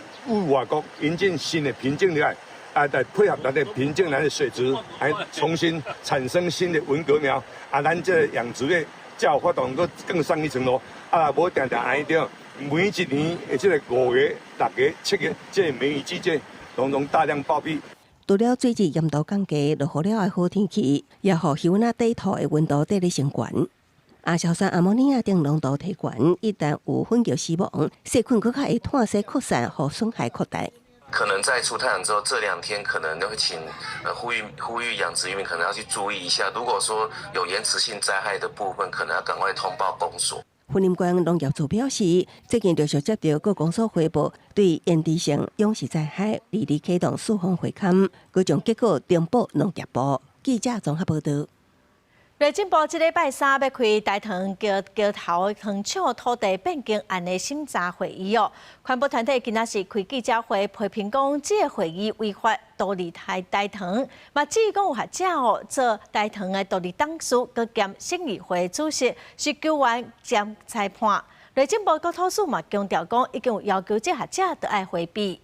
Speaker 2: 外國引進新的品種來，啊，來配合咱的品種，咱的水質，來重新產生新的文蛤苗，啊，咱這個養殖業才有法度閣更上一層樓。啊，無定定按呢著，每一年的這個5月、6月、7月，這個梅雨季節，攏總大量暴斃。
Speaker 27: 除了水質鹽度降低，落雨了的好天氣，也予魚塭底土的溫度綴咧升懸。亞硝酸、阿摩尼亞等濃度提懸，一旦有粉蛟死亡，細菌閣較會湠水擴散，予損害擴大。
Speaker 10: 可能在出太陽之後，這兩天可能都會請呼籲養殖漁民可能要去注意一下。如果說有延遲性災害的部分，可能要趕快通報公所。
Speaker 27: 雲林縣農業處表示，最近陸續接到各公所回報，對延遲性養殖災害，立即啟動四方會勘，閣將結果呈報農業部。記者綜合報道。
Speaker 1: 內政部這禮拜三欲開大潭橋橋頭糖廠土地變更案的審查會議哦。環保團體今仔是開記者會批評講，這個會議違法獨立台大潭，嘛指講有學者哦做大潭的獨立董事，閣兼審議會主席是球員兼裁判。內政部國土署嘛強調講，已經有要求這學者著愛迴避。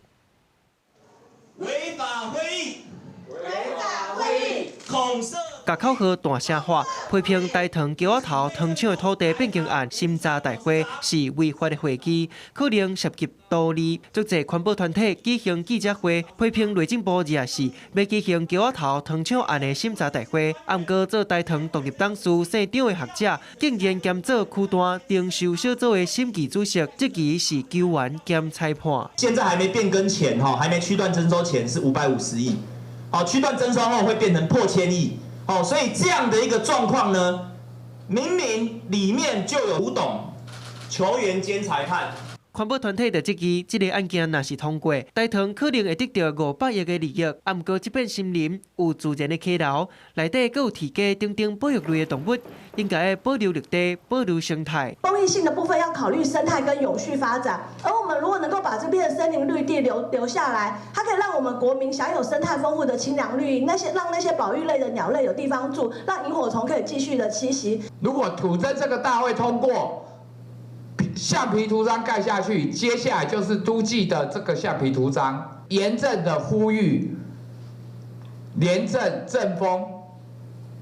Speaker 13: 違法會議，違法會議，恐嚇。
Speaker 4: 共口號大聲喊，批評大潭橋仔頭糖廠的土地變更案審查大會是違法的會議，可能涉及圖利。足濟環保團體舉行記者會，批評內政部24欲舉行橋仔頭糖廠案的審查大會，毋過做大潭獨立董事姓張的學者，竟然兼做區段徵收小組的審議主席，這其實是球員兼裁判。
Speaker 13: 現在還沒變更前，哈，還沒區段徵收前是550億，好，區段徵收後會變成破千億。哦，所以這樣的一個狀況呢，明明裡面就有吳董球員兼裁判。
Speaker 4: 環保團體就質疑，這個案件若是通過，大潭可能會得著500億的利益。啊，毋過這片森林有自然的溪流，內底閣有鐵雞等等保育類的動物，應該保留綠地，保留生態。
Speaker 15: 公益性的部分要考慮生態跟永續發展，而我們如果能夠把這片森林綠地留下來，它可以讓我們國民享有生態豐富的清涼綠蔭，那些讓那些保育類的鳥類有地方住，讓螢火蟲可以繼續的棲息。
Speaker 16: 如果土徵這個大會通過，橡皮圖章蓋下去，接下來就是都計的這個橡皮圖章，嚴正的呼籲廉政政風，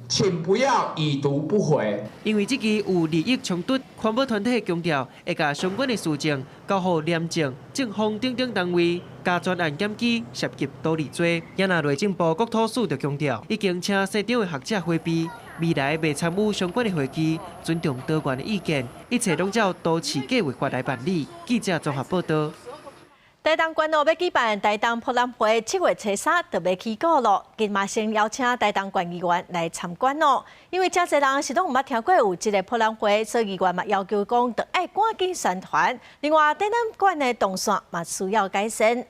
Speaker 16: 請不要已讀不回。
Speaker 4: 因為這支有利益衝突，環保團體強調會共相關的事證交予廉政、政風等等單位，加專案檢舉涉及圖利罪。也若內政部國土署就強調，已經請姓張的學者迴避，未來袂參與相關的會議，尊重多元的意見，一切攏照都市計劃法來辦理。記者綜合報道。
Speaker 1: 台東縣哦，欲舉辦台東博覽會，7月初三就欲起鼓囉。今嘛先邀請台東縣議員來參觀哦。因為誠濟人是攏毋捌聽過有這個博覽會，所以議員嘛要求講，著愛趕緊宣傳。另外，展覽館的動線嘛需要改善。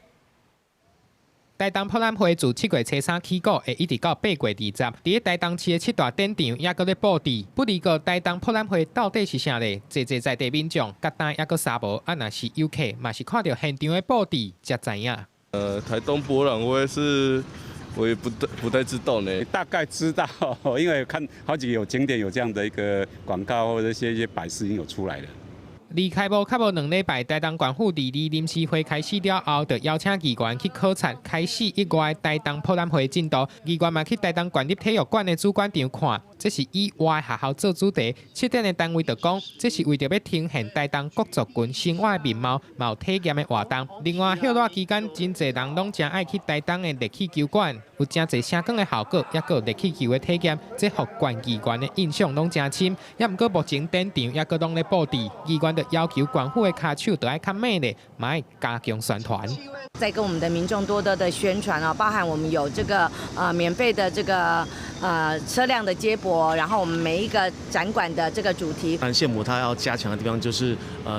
Speaker 6: 台東博覽會自7月初三起鼓，會一直到8月20。佇咧台東市的七大展場猶閣咧布置。不過，台東博覽會到底是啥咧？濟濟在地民眾，佮單猶閣三無，啊，若是遊客，嘛是看著現場的布置才知影。
Speaker 17: 台東博覽會是，我也不太知道呢。
Speaker 18: 大概知道，因為看好幾個有景點有這樣的一個廣告或者一些擺設已經有出來了。
Speaker 6: 離開幕較無2禮拜，台東縣府佇臨時會開始了後，就邀請議員去考察開始一月台東博覽會進度。議員嘛去台東縣立體育館的主館場看，這是以活學校做主題。策展的單位就講，這是為著欲呈現台東各族群生活的面貌，嘛有體驗的活動。另外，歇熱期間，真濟人攏誠愛去台東的熱氣球館，有誠濟聲光的效果，猶閣有熱氣球的體驗，這予縣議員的印象攏誠深。猶毋過目前展場猶閣攏咧布置，議員就要求縣府的跤手著愛較猛咧，嘛愛加強宣傳。
Speaker 19: 再跟我們的民眾多多的宣傳啊，包含我們有這個免費的這個
Speaker 14: 車輛的接駁，然後我們每一個展館的這個主題。
Speaker 19: 但縣府它要加強的地方就是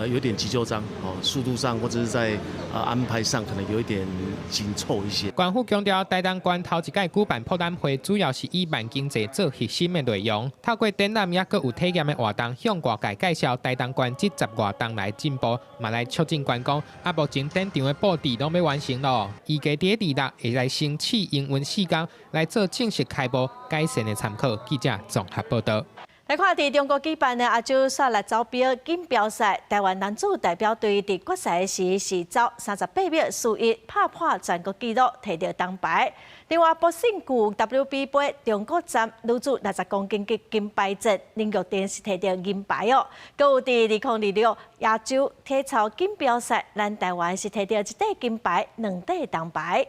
Speaker 19: 有點急就章哦，速度上或者是在安排上可能有一點緊湊一些。
Speaker 6: 縣府強調，台東縣頭一屆舉辦博覽會，主要是以慢經濟做核心的內容。透過展覽抑閣有體驗的活動，向外界介紹台東縣這十外冬來進步，嘛來促進觀光。啊，目前展場的布置攏欲完成囉，預計佇二六會來先試營運四工，來做正式開幕改善的參考。記者綜合報道。
Speaker 1: 來看，佇中國舉辦的亞洲沙力走標錦標賽，台灣男子代表隊佇決賽時是走38秒41，拍破全國紀錄，提著銅牌。另外，博勝球 WB 杯中國站女子60公斤級金牌戰，林玉婷是提著銀牌哦。閣有佇2026亞洲體操錦標賽，咱台灣是提著一塊金牌，兩塊銅牌。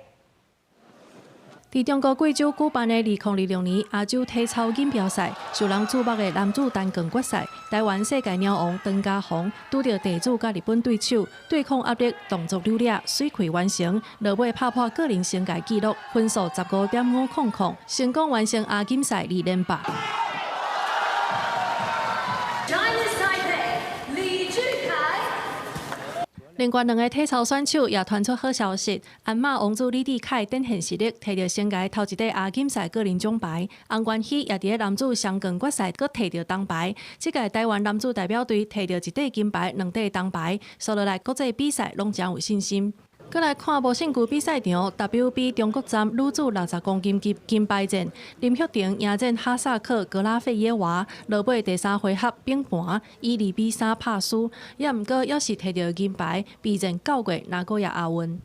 Speaker 20: 佇中國貴州舉辦的2026年亞洲體操錦標賽，受人矚目的男子單槓決賽，台灣世界鳥王陳嘉宏拄著地主佮日本對手，對抗壓力，動作流利，水氣完成，落尾拍破個人生涯紀錄，分數15.500，成功完成亞錦賽二連霸。
Speaker 24: Chinese Taipei 李俊凱。
Speaker 20: 另外兩个體操選手也傳出好消息，鞍馬王子李智凱展現實力，提著生涯頭一塊亞錦賽個人獎牌。洪元希也佇男子雙槓決賽閣提著銅牌。這屆台灣男子代表隊提著一塊金牌、兩塊銅牌，紲落來國際比賽攏誠有信心。閣來看無勝球比賽場，WB 中國站女子60公斤級金牌戰，林旭婷迎戰哈薩克格拉費耶娃，落尾第三回合反盤，以2比3拍輸，也毋過猶是提著銀牌，備戰9月名古屋亞運。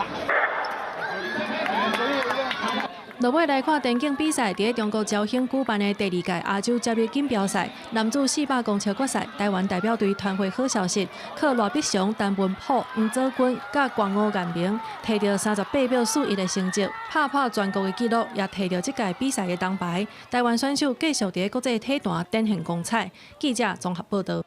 Speaker 20: 落尾來看田徑比賽，佇咧中國紹興舉辦的第二屆亞洲接力錦標賽，男子400公尺決賽，台灣代表隊傳回好消息，靠賴必翔、陳文甫、黃祖君佮關吳彥明，提著38秒41的成績，拍破全國的紀錄，也提著這屆比賽的銅牌。台灣選手繼續佇咧國際體壇展現光彩。記者綜合報道。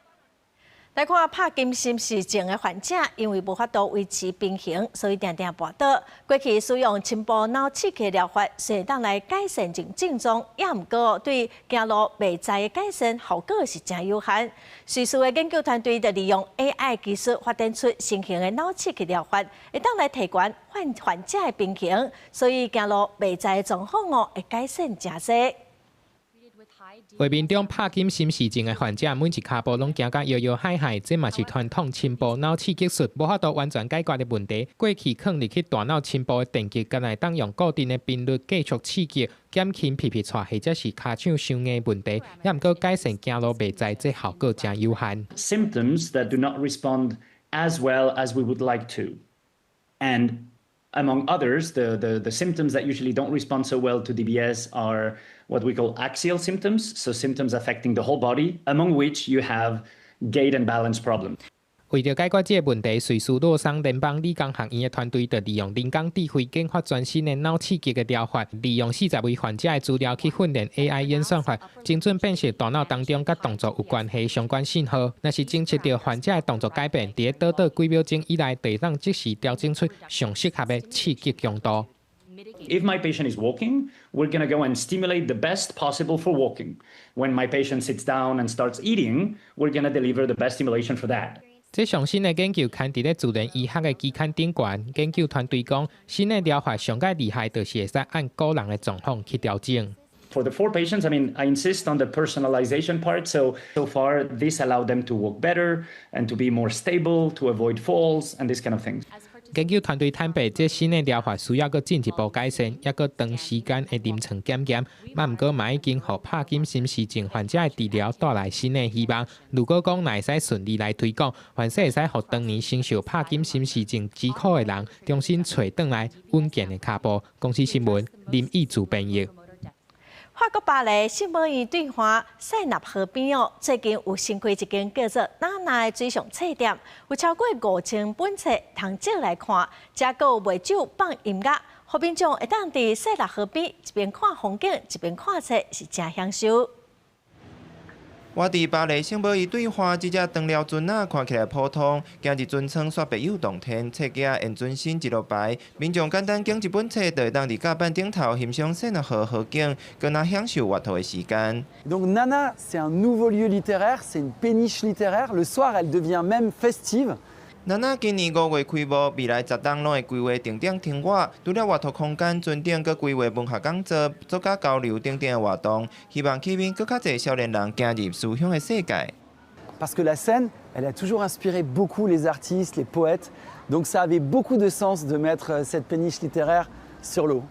Speaker 1: 來看帕金森氏症的患者，因為無法度維持平衡，所以定定跋倒。過去使用深部腦刺激療法，雖然來改善症狀，也毋過對行路袂知的改善效果是誠有限。瑞士的研究團隊就利用 AI 技術發展出新型的腦刺激療法，會當來提懸患者的平衡，所以行路袂知的狀況哦會改善誠濟。
Speaker 6: 畫面中帕金森氏症的患者，每一跤步攏行甲搖搖晃晃，這嘛是傳統深部腦刺激術無法度完全解決的問題。過去囥入去大腦深部的電極，敢若會當用固定的頻率繼續刺激，減輕皮皮掣或者是跤手傷硬問題，也毋過改善行路袂知，這效果誠有限。
Speaker 21: Symptoms that do not respond as well as we would like to, and among others, the symptoms that usually don't respond so well to DBS are what we call axial symptoms, so symptoms affecting the whole body, among which you have gait and balance problems.
Speaker 6: 為著解決這个問題，瑞士洛桑聯邦理工學院的團隊就利用人工智慧研發全新的腦刺激的療法，利用40位患者的資料去訓練 AI 演算法，精準辨識大腦當中佮動作有關係相關信號。若是偵測著患者的動作改變，佇咧短短幾秒鐘以內，就會當即時調整出上適合的刺激強度。
Speaker 21: If my patient is walking, we're going to go and stimulate the best possible for walking. When my patient sits down and starts eating, we're going to deliver the best stimulation for that.
Speaker 6: 這上新的研究刊佇咧自然醫學的期刊頂懸，研究團隊講，新的療法上蓋厲害，就是會使按個人的狀況去調整。
Speaker 21: For the four patients, I mean, I insist on the personalization part. So, so far, this allowed them to walk better and to be more stable, to avoid falls and this kind of things.
Speaker 6: 研究團隊坦白，這新的療法需要閣進一步改善，抑閣長時間的臨床檢驗。嘛，毋過嘛已經予帕金森氏症患者的治療帶來新的希望。如果講若會使順利來推廣，或許會使予當年承受帕金森氏症之苦的人，重新揣轉來穩健的跤步。公視新聞林義主編譯。
Speaker 1: 法國巴黎聖母院對岸塞納河邊哦，最近有新開一間叫做娜娜的水上冊店，有超過5000本冊通借來看，遮閣有賣酒放音樂，予民眾會當佇塞納河邊一邊看風景一邊看冊，是誠享受。
Speaker 3: 倚佇巴黎聖母院對岸，這隻長寮船仔看起來普通，行入船艙煞別有洞天，冊架沿船身一路排，民眾簡單揀一本冊，就會當佇甲板頂頭欣賞塞納河河景，閣若享受閱讀的時間。
Speaker 5: Donc Nana, c'est un nouveau lieu littéraire, c'est une péniche littéraire. Le soir, elle devient même festive.
Speaker 3: 娜娜今年5月開幕，未來10冬攏會規劃定點停倚，除了閱讀空間、船頂閣規劃文學講座、作家交流等等的活動，希望吸引閣較濟少年人行入思想的世界。
Speaker 5: Parce que la Seine, elle a toujours inspiré beaucoup les artistes, les poètes. Donc ça avait beaucoup de sens de mettre cette péniche littéraire sur l'eau.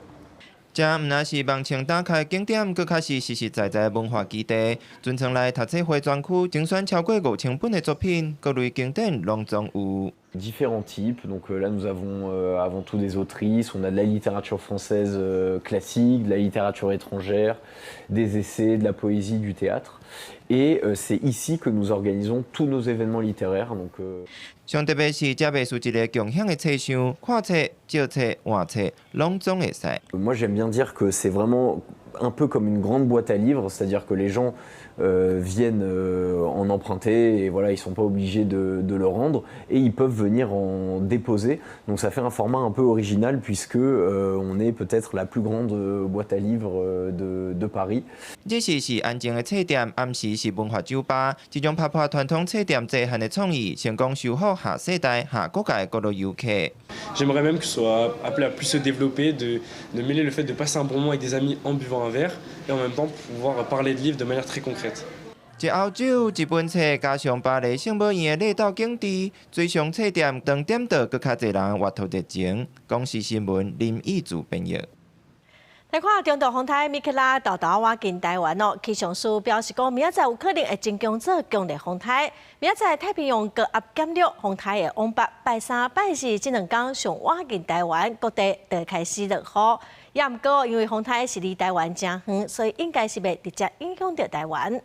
Speaker 3: 這毋但是網衝打開景點，閣較是實實在在的文化基地。船艙內讀冊會專區，精選超過5000本的作品，各類經典攏總有。
Speaker 7: Différents types, donc là nous avons avant tout des autrices, on a de la littérature française classique, de la littérature étrangère, des essais, de la poésie, du théâtre. Et c'est ici que nous organisons tous nos événements littéraires. Donc,
Speaker 3: 上特別是這袂輸一个共享的冊箱，看冊、借冊、換冊，攏總會使。
Speaker 7: Moi j'aime bien dire que c'est vraiment un peu comme une grande boîte à livres, c'est-à-dire que les gens viennent en emprunter et voilà, ils sont pas obligés de le rendre et ils peuvent venir en déposer. Donc ça fait un format un peu original puisque on est peut-être la plus grande boîte à livres de Paris.
Speaker 3: 日時是安靜的冊店，暗時是文化酒吧，這種拍破傳統冊店界限的創意，成功收穫下世代、下國界各路遊客。
Speaker 8: J'aimerais même que ce soit appelé à plus se développer, de mêler le fait de passer un bon moment avec des amis en buvant un verre et en même temps pouvoir parler de livres de manière très concrète.
Speaker 3: 一甌酒、一本冊，加上巴黎聖母院的綠島景致，水上冊店當點著閣較濟人閱讀熱情。公視新聞林義柱編譯。
Speaker 1: 來看中度風台米克拉沓沓倚近台灣哦，氣象署表示講，明仔載有可能會增強做強烈風台。明仔載太平洋高壓減弱，風台會往北。拜三、拜四這兩工上倚近台灣，各地就會開始落雨。也毋過，因為風台是離台灣誠遠，所以應該是袂直接影響著台灣。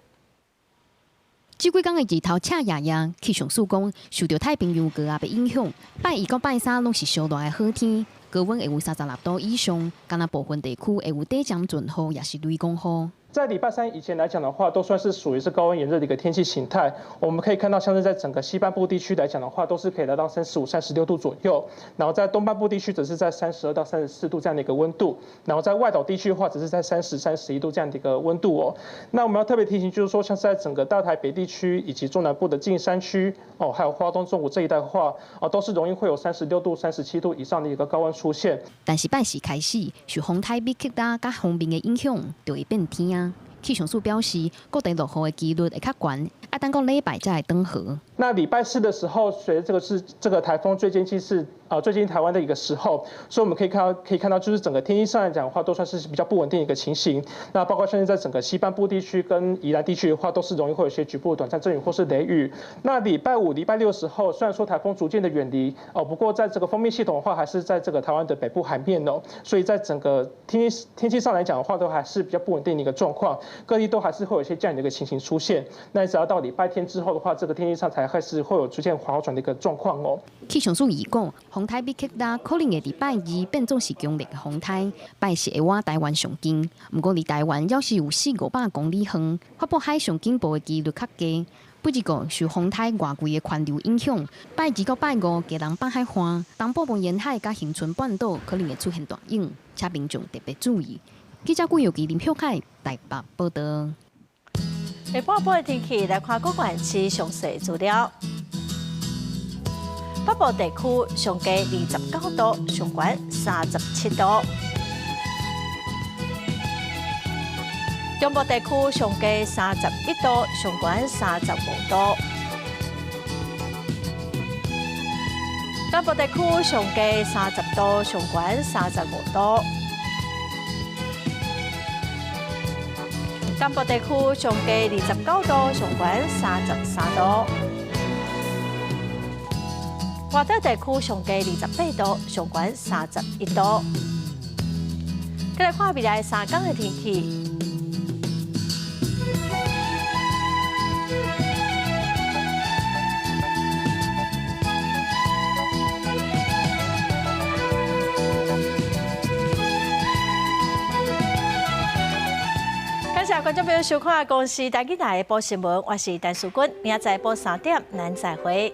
Speaker 22: 這幾工的日頭赤炎炎，氣象署講，受著太平洋高壓的影響，拜二到拜三攏是燒熱的好天，高溫會有36度以上，敢若部分地區會有短暫陣雨，抑是雷公雨。
Speaker 23: 在禮拜三以前來講的話，都算是屬於是高溫炎熱的一個天氣形態。我們可以看到，像是在整個西半部地區來講的話，都是可以來到35、36度左右。然後在東半部地區，則是在32到34度這樣的一個溫度。然後在外島地區的話，則是在30、31度這樣的一個溫度哦。那我們要特別提醒，就是說，像是在整個大台北地區以及中南部的近山區哦，還有花東縱谷這一帶的話，哦，都是容易會有36度、37度以上的一個高溫出現。
Speaker 22: 但是拜四開始，受風台米克拉佮鋒面的影響，就會變天。氣象署表示，各地落雨的幾率會較懸，啊，等到禮拜才會轉好。
Speaker 23: 那禮拜四的時候，隨著這個是這個颱風最接近是啊最接近台灣的一個時候，所以我們可以看到，就是整個天氣上來講的話，都算是比較不穩定的一個情形。那包括現在在整個西半部地區跟宜蘭地區的話，都是容易會有一些局部短暫陣雨或是雷雨。那禮拜五、禮拜六的時候，雖然說颱風逐漸的遠離哦，不過在這個鋒面系統的話，還是在這個台灣的北部海面哦，所以在整個天氣上來講的話，都還是比較不穩定的一個狀況，各地都還是會有一些降雨的一個情形出現。那只要到禮拜天之後的話，這個天氣上才開始會有出現好轉的一個狀況哦。
Speaker 22: 氣象署預估，風台米克拉可能會佇拜二變做是強烈的風台，拜四會倚台灣上近。毋過離台灣猶是有四五百公里遠，發布海上警報的幾率較低。不過受風台外圍的環流影響，拜二到拜五，基隆北海岸、東部沿海佮恆春半島可能會出現大湧，請民眾特別注意。記者顧友記林秀凱台北報導。
Speaker 1: 下晡晡的天氣來看各縣市詳細資料。北部地區上低29度，上懸37度。中部地區上低31度，上懸35度。南部地區上低30度，上懸35度。東部地區上低29度，上懸33度。外島地區上低28度，上懸31度。再來看未來3工的天氣。感謝謝觀眾朋友收看《公視台語台》報新聞，我是陳淑君，明仔載晡3點，咱再會。